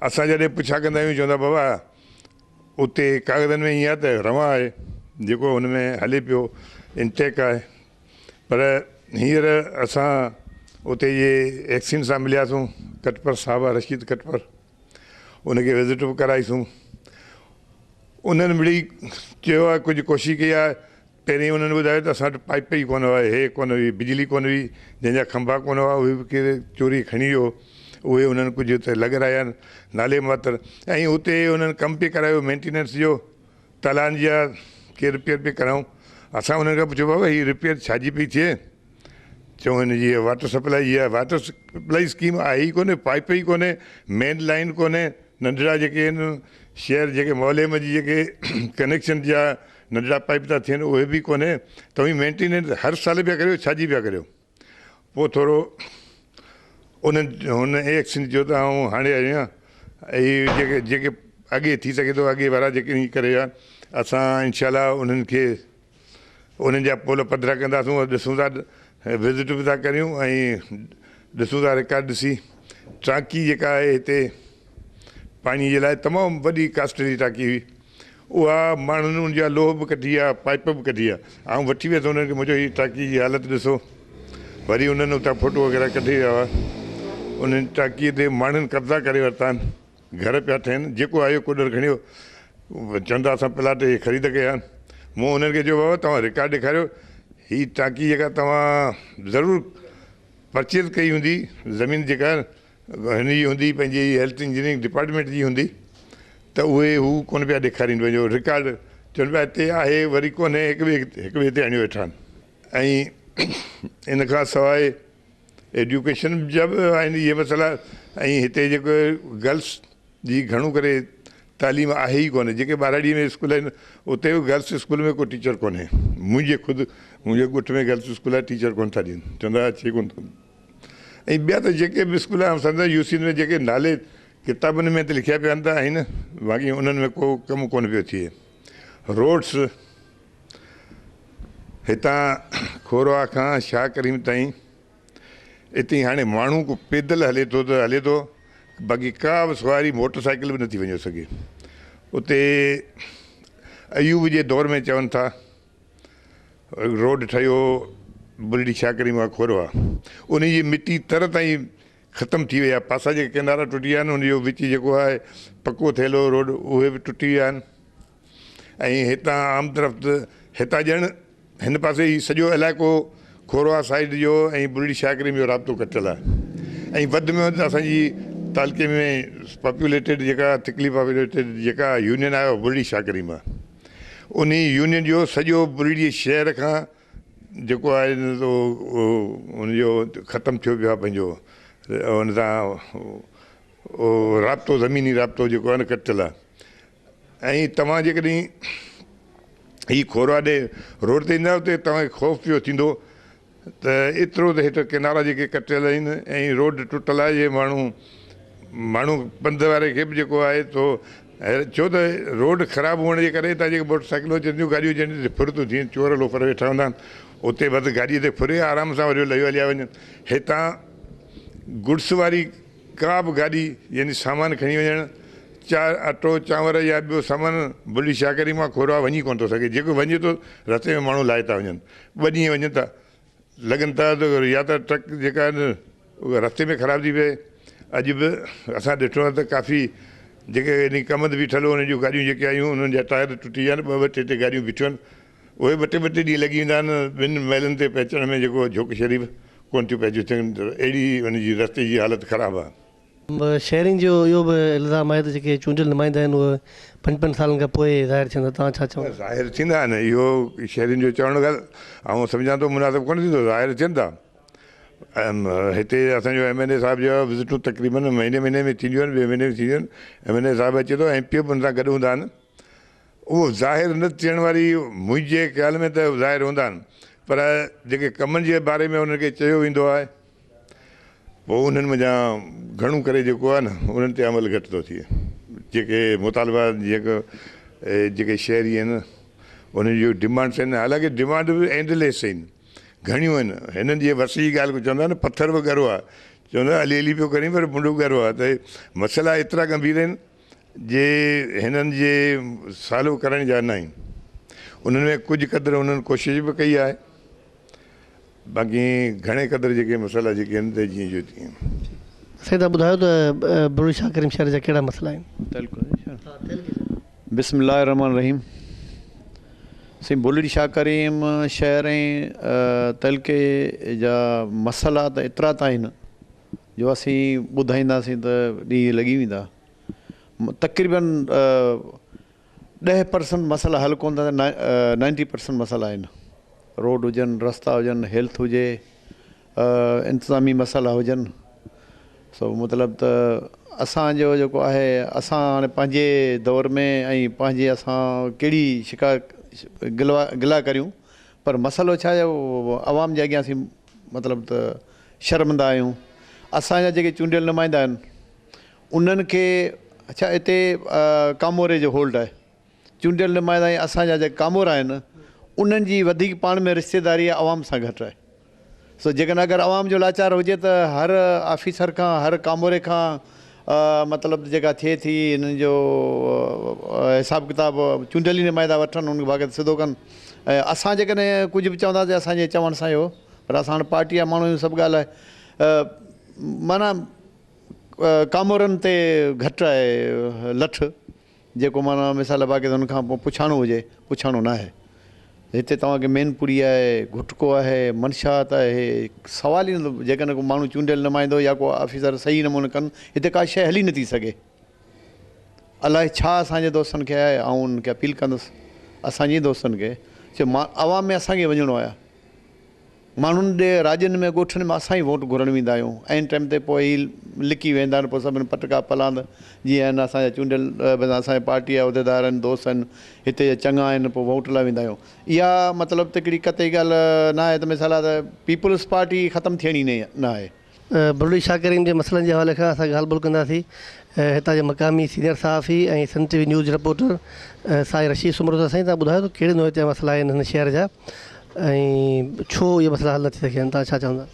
اسان جڏهن پڇا ڪندا آهيون چوندا بابا اتي ڪاغذن ۾ ائين آهي ته روان آهي جيڪو ان ۾ هلي پيو انٽيڪ آهي پر هينئر اسان اتي جي ايڪسين سان ملياسون ڪٽپر صاحب رشيد ڪٽپر ان کي وزٽ به ڪرائيسون انهن مڙئي چيو آهي ڪجهه ڪوشش ڪئي آهي پهرين انهن ٻڌايو ته اسان وٽ پائيپ ئي ڪونه هئا، هي ڪونه هئي، بجلي ڪونه هئي، جنهن جا کنڀا ڪونه هئا اهي به ڪير چوري کڻي ويو، اهي انهن ڪجهه ته لڳرايا آهن نالي ماتر ۽ اتي انهن ڪم پئي ڪرايو مينٽيننس جو تالان جا ڪي رپيئر پئي ڪرايائون، اسان انهن کان پڇيو بابا هي رپيئر ڇا جي پئي ٿئي؟ چيائون هن جي واٽر سپلائي جي آهي، واٽر سپلائي اسڪيم آهي ئي ڪونهي، پائيپ ئي ڪونهي، مين لائين ڪونهي، ننڍڙا جيڪي آهن شهر جيڪي محلي منجهه جيڪي ڪنيڪشن جا ننڍڙا پائيپ ٿا ٿين اهي به ڪونهي توهين مينٽيننس هر سال پيا ڪريو ڇا جي پيا ڪريو پوء ٿورو انهن هن ايڪشن چيو ته آئون هاڻي آيو آهيان هي جيڪي جيڪي اڳي ٿي سگهي ٿو اڳي وارا جيڪي ائين ڪري ويا اسان انشاء الله انهن کي انهن جا پول پڌرا ڪنداسون ۽ ڏسون ٿا وزٽ به ٿا ڪريون ۽ ڏسون ٿا رڪارڊ ڏسي ٽانڪي جيڪا آهي هتي پاڻي جي لاء تمام وڏي ڪاسٽلي ٽانڪي هئي اها ماڻهن ان جا لوهه به ڪڍي ويا، پائيپ به ڪڍي ويا. آئون وٺي ويس انهن کي، مون چيو هي ٽاڪي جي حالت ڏسو. وري انهن اتان فوٽو وغيره ڪڍي ويا هئا. انهن ٽاڪيء تي ماڻهن قبضا ڪري ورتا آهن. گهر پيا ٺهن. جيڪو آيو ڪوڏر کڻي ويو. چون ٿا اسان پلاٽ هي خريد ڪيا آهن. مون انهن کي چيو بابا توهان رڪارڊ ڏيکاريو. هي ٽاڪي جيڪا توهان ضرور پرچيز ڪئي هوندي زمين جيڪا هن جي هوندي پنهنجي هيلٿ انجنيئرنگ ڊپارٽمينٽ جي هوندي ته اهي هو ڪونه پيا ڏيکارين پنهنجو رڪارڊ چون پيا هتي آهي وري ڪونهي هڪ ٻئي هڪ ٻئي تي هڻيو ويٺا آهن ۽ ان کان سواء ايڊيوڪيشن جا به آهن اهي مسئلا ۽ هتي جيڪو گرلس جي گهڻو ڪري تعليم آهي ئي ڪونهي جيڪي ٻهراڙي ۾ اسڪول آهن اتي به گرلس اسڪول ۾ ڪو ٽيچر ڪونهي منهنجي خود منهنجي ڳوٺ ۾ گرلس اسڪول آهي ٽيچر ڪونه ٿا ڏين چوندا اچي ڪونه ٿو ۽ ٻيا ته جيڪي به اسڪول آهن سمجهه يو سين ۾ جيڪي نالي ڪتابن ۾ ته لکيا پيا آهن ته آهن باقي انهن ۾ ڪو ڪم ڪونه پيو ٿئي روڊس هتان کوروا کان شاهه ڪريم تائين اتي هاڻي ماڻهو ڪو پيدل هلي ٿو ته هلي ٿو باقي ڪا به سواري موٽر سائيڪل به نٿي وڃي سگهي اتي ايوب جي دور ۾ چون ٿا روڊ ٺهيو بلڙي شاهه ڪريم کان کوروا ان جي مٽي تر تائين ختم ٿي وئي آهي پاسا جيڪي ڪنارا ٽٽي ويا آهن ان جو وچ جيڪو آهي پڪو ٿيل هو روڊ اهي به ٽٽي ويا آهن ۽ هتان آمد رفت هتان ڄڻ هن پاسي هي سڄو علائقو کوروا سائيڊ جو ۽ بلڙي شاهه ڪريم جو رابطو ڪٽيل آهي ۽ وڌ ۾ وڌ اسان جي تعلقي ۾ پاپوليٽيڊ جيڪا ٿڪلي پاپوليٽيڊ جيڪا يونين آهي اها بلڙي شاهه ڪريم آهي انهي يونين جو سڄو بلڙي شهر کان جيڪو آهي سو ان جو ختم ٿيو پيو آهي پنهنجو ان سان رابطو زميني رابطو جيڪو آهي نه ڪٽيل آهي ۽ توهان جيڪڏهن هي کوروا ڏي روڊ تي ايندا اتي توهان کي خوف پيو ٿيندو ته ايترو ته هيٺ ڪنارا جيڪي ڪٽيل آهن ۽ روڊ ٽٽل آهي جي ماڻهو ماڻهو پنڌ واري کي به جيڪو آهي سو ڇو ته روڊ خراب هئڻ جي ڪري هتان جيڪي موٽر سائيڪلون اچن ٿيون گاڏيون اچن ٿيون ڦر ٿيون ٿين چور لوفر ويٺا هوندا آهن اتي بس گاڏي تي ڦري آرام سان وري لهي هليا وڃن هتان گڊس واري ڪا به گاڏي يعني سامان کڻي وڃڻ چا اٽو چانور يا ٻيو سامان بلي شاهه ڪريم کان کوروا وڃي ڪونه ٿو سگهي جيڪو وڃي ٿو رستي ۾ ماڻهو لاهي ٿا وڃن ٻه ڏينهن وڃن ٿا لڳن ٿا ته يا ته ٽرڪ جيڪا آهن اها رستي ۾ خراب ٿي پئي اڄ به اسان ڏٺو آهي ته ڪافي جيڪي انهي ڪمند بيٺل هو انهن جون گاڏيون جيڪي آيون انهن جا ٽائر ٽٽي ويا آهن ٻه ٻه ٽي ٽي گاڏيون بيٺيون آهن اهي ٻه ٽي ٻه ٽي ڏينهن لڳي ويندا آهن ٻن ميلن تي پهچڻ ۾ جيڪو جھوڪ شريف ڪونه ٿيون پهچي سگهن ته اهڙي ان جي رستي جي حالت خراب آهي. شهرين جو اهو به الزام آهي ته جيڪي چونڊيل نمائندا آهن اهي پنج پنج سالن کان پوء ظاهر ٿين ٿا توهان ڇا چوندا؟ ظاهر ٿيندا آهن اهو شهرين جو چوڻ ڳالهه آئون سمجهان ٿو مناسب ڪونه ٿيندو ظاهر ٿين ٿا هتي اسان جو ايم اين اي صاحب جو وزٽون تقريبن مهيني مهيني ۾ ٿينديون آهن ٻئي مهيني ۾ ٿينديون آهن ايم اين اي صاحب اچي ٿو ايم پي اي به ان سان گڏ هوندا آهن اهو ظاهر نه ٿيڻ واري منهنجي خيال ۾ ته ظاهر هوندا آهن پر جيڪي ڪمن جي باري ۾ انهن کي چيو ويندو آهي پوء انهن منجهان گهڻو ڪري جيڪو آهي نه انهن تي عمل گهٽ ٿو ٿئي جيڪي مطالبا جيڪي جيڪي شهري آهن انهن جون ڊمانڊس آهن حالانڪه ڊمانڊ به اينڊليس آهن گهڻيون آهن هنن جي وس جي ڳالهه چوندا آهن پٿر به ڳرو آهي چوندا علي علي پيو ڪرين پر منڍو ڳرو آهي ته مسئلا ايترا ڳنڀير آهن جي هنن جي سالو ڪرڻ جا نه آهن انهن ۾ ڪجهه قدر انهن ڪوشش به ڪئي آهي باقي گهڻي قدر جيڪي مسئلا جيڪي آهن ته جيئن جو تيئن. سائين توهان ٻڌايو ته بروهي شاهه ڪريم شهر جا ڪهڙا مسئلا آهن؟ بسم الله الرحمٰن الرحيم سائين بولڙي شاهه ڪريم شهر ۽ تعلقي جا مسئلا ته ايترا ته آهن جو اسين ٻڌائينداسين ته ڏينهن لڳي ويندا تقريبن ڏهه پرسنٽ مسئلا حل ڪونه ٿا ٿين نائنٽي پرسنٽ مسئلا آهن روڊ هجن رستا هجن هيلٿ هجي انتظامي مسئلا هجن سو مطلب ته اسان جو جيڪو آهي اسان هاڻي پنهنجي دور ۾ ۽ پنهنجي اسان ڪهڙي شڪايت گلوا گلا ڪريون پر مسئلو ڇا آهي عوام جي اڳيان اسين مطلب ته شرمندا آهيون اسان جا جيڪي چونڊيل نمائندا آهن انهن کي اڇا اتي ڪاموري جو هولڊ آهي چونڊيل نمائندا ۽ اسان جا جيڪي ڪامورا آهن انهن جي وڌيڪ پاڻ ۾ رشتيداري عوام سان گهٽ آهي سو جيڪڏهن اگر عوام جو لاچار هجي ته هر آفيسر کان هر ڪاموري کان مطلب جيڪا ٿئي ٿي انهن جو حساب ڪتاب چونڊيل ئي نمائندا وٺن انهن کي باقاعده سڌو ڪن ۽ اسان جيڪڏهن ڪجهه به چونداسين اسان جي چوڻ سان اهو پر اسان هاڻي پارٽي جا ماڻهو آهيون سڀ ڳالهه آهي معنيٰ ڪامورن تي گهٽ آهي لٺ جيڪو معنيٰ مثال باقي ان کان پوء پڇاڻو هجي، پڇاڻو ناهي. هتي توهان کي مين پڙي آهي، گهٽڪو آهي، منشيات آهي، سوال ئي نٿو جيڪڏهن ڪو ماڻهو چونڊيل نمائندو يا ڪو آفيسر صحيح نموني ڪن هتي ڪا شيء هلي نٿي سگهي. الائي ڇا اسان جي دوستن کي آهي، آئون انهن کي اپيل ڪندس اسان جي دوستن کي چې عوام ۾ اسان کي وڃڻو آهي. ماڻهن ڏي راڄن ۾ ڳوٺن ۾ اسان ئي ووٽ گهرڻ ويندا آهيون عين ٽائيم تي پوء هي لڪي ويندا آهن پوء سڀن پٽڪا پلاند جيئن آهن اسان جا چونڊيل اسان جي پارٽي جا عهديدار آهن دوست آهن هتي جا چڱا آهن پوء ووٽ لاء ويندا آهيون اها مطلب ته هڪڙي قطعي ڳالهه نه آهي ته مثال آهي ته پيپلز پارٽي ختم ٿيڻي نه آهي. بلڙي شاهه ڪريم جي مسئلن جي حوالي کان اسان ڳالهه ٻولهه ڪنداسين هتان جي مقامي سينيئر صحافي ۽ سنڌ ٽي وي نيوز رپورٽر سائين رشيد سومرو سان. سائين توهان ٻڌايو ته ڪهڙي نوعيت جا مسئلا آهن هن شهر جا ۽ ڇو اهي مسئلا حل نه ٿي سگهيا آهن توهان ڇا چوندا؟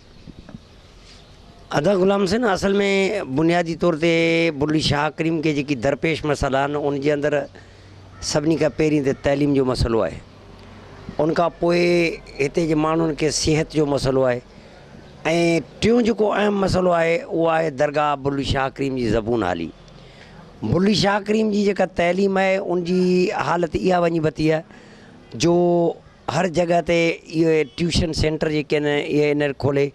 ادا غلام حسين اصل ۾ بنيادي طور تي بلڙي شاهه ڪريم کي جيڪي درپيش مسئلا آهن ان جي اندر سڀني کان پهرين ته تعليم جو مسئلو آهي ان کان پوء هتي جي ماڻهن کي صحت جو مسئلو آهي ۽ ٽيون جيڪو اهم مسئلو آهي اهو آهي درگاهه بلي شاهه ڪريم جي زبون حالي. بلي شاهه ڪريم جي جيڪا تعليم آهي ان جي حالت اها وڃي بتي آهي جو هر جڳهه تي اهي ٽيوشن سينٽر جيڪي آهن اهي هينئر کولي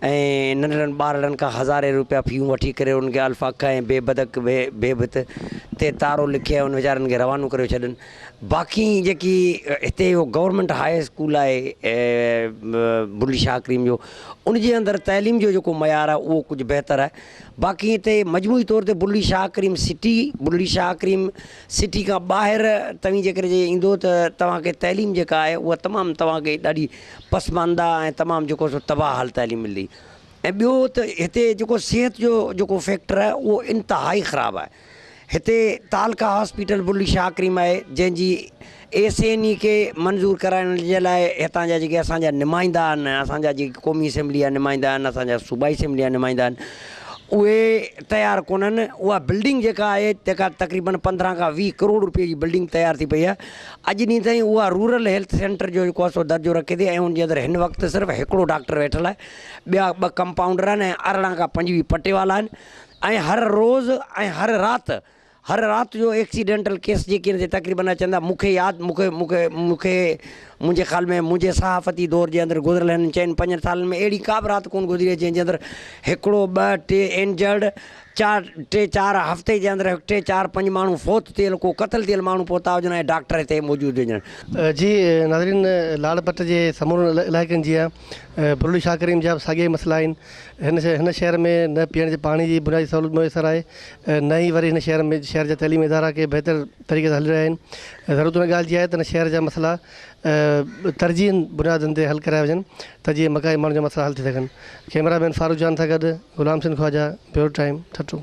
۽ ننڍڙن ٻارڙن کان هزارين روپيا فيون وٺي ڪري انهن کي الف اک ۽ بي بدڪ بي ڀت تي تارو لکي ۽ انهن ويچارن کي روانو ڪريو ڇڏن. باقي جيڪي هتي اهو گورنمينٽ هاء اسڪول آهي بلي شاهه ڪريم جو ان جي اندر تعليم جو جيڪو معيار آهي اهو ڪجهه بهتر آهي باقي هتي مجموعي طور تي بلي شاهه ڪريم سٽي بلي شاهه ڪريم سٽي کان ٻاهر توهين جيڪڏهن جي ايندو ته توهان کي تعليم جيڪا آهي اها تمام توهان کي ڏاڍي پسمانده ۽ تمام جيڪو سو تباهه حال تعليم ملندي ۽ ٻيو ته هتي جيڪو صحت جو جيڪو فيڪٽر آهي اهو انتهائي خراب آهي هتي تعلقه هاسپيٽل بلي شاهه ڪريم آهي جنهن جي ايس اين اي کي منظور ڪرائڻ جي لاء هتان جا جيڪي اسان جا نمائندا آهن اسان جا جيڪي قومي اسيمبلي جا نمائندا آهن اسان جا صوبائي اسيمبلي جا نمائندا آهن اهي تيار ڪونهن اها بلڊنگ جيڪا آهي جيڪا تقريبن 15 کان 20 ڪروڙ روپيه جي بلڊنگ تيار ٿي پئي آهي اڄ ڏينهن تائين اها رورل هيلٿ سينٽر جو جيڪو آهي سو درجو رکي ٿي ۽ ان جي اندر هن وقت صرف هڪڙو ڊاڪٽر ويٺل آهي ٻيا ٻه ڪمپائونڊر آهن ۽ 18 کان 25 پٽيوالا آهن. ۽ هر روز ۽ هر رات هر رات جو ايڪسيڊنٽل ڪيس جيڪي آهن سي تقريبن اچن ٿا مون کي ياد مون کي مون کي مون کي منهنجي خيال ۾ منهنجي صحافتي دور جي اندر گذريل هنن چئن پنجن سالن ۾ اهڙي ڪا به رات ڪونه گذري آهي جنهن جي اندر هڪڙو ٻه ٽي انجرڊ چار ٽي چار هفتي جي اندر ٽي چار پنج ماڻهو فوت ٿيل ڪو قتل ٿيل ماڻهو پهتا هجن ۽ ڊاڪٽر هتي موجود هجن. جي ناظرين لاڙ پٽ جي سمورن علائقن جيان بلڙي شاهه ڪريم جا به ساڳيا ئي مسئلا آهن هن هن شهر ۾ نه پيئڻ جي پاڻي جي بنيادي سهولت ميسر آهي نه ئي وري هن شهر ۾ شهر جا تعليمي ادارا ڪي بهتر طريقي سان هلي رهيا آهن ضرورت ان ڳالهه جي آهي ته هن شهر جا مسئلا ترجيحن بنيادن تي حل ڪرايا وڃن ته جيئن مقامي ماڻهن جا مسئلا حل ٿي سگهن ڪئميرا مين فاروق جان سان گڏ غلام حسين خواجه بيورو ٽائيم ٺٽو.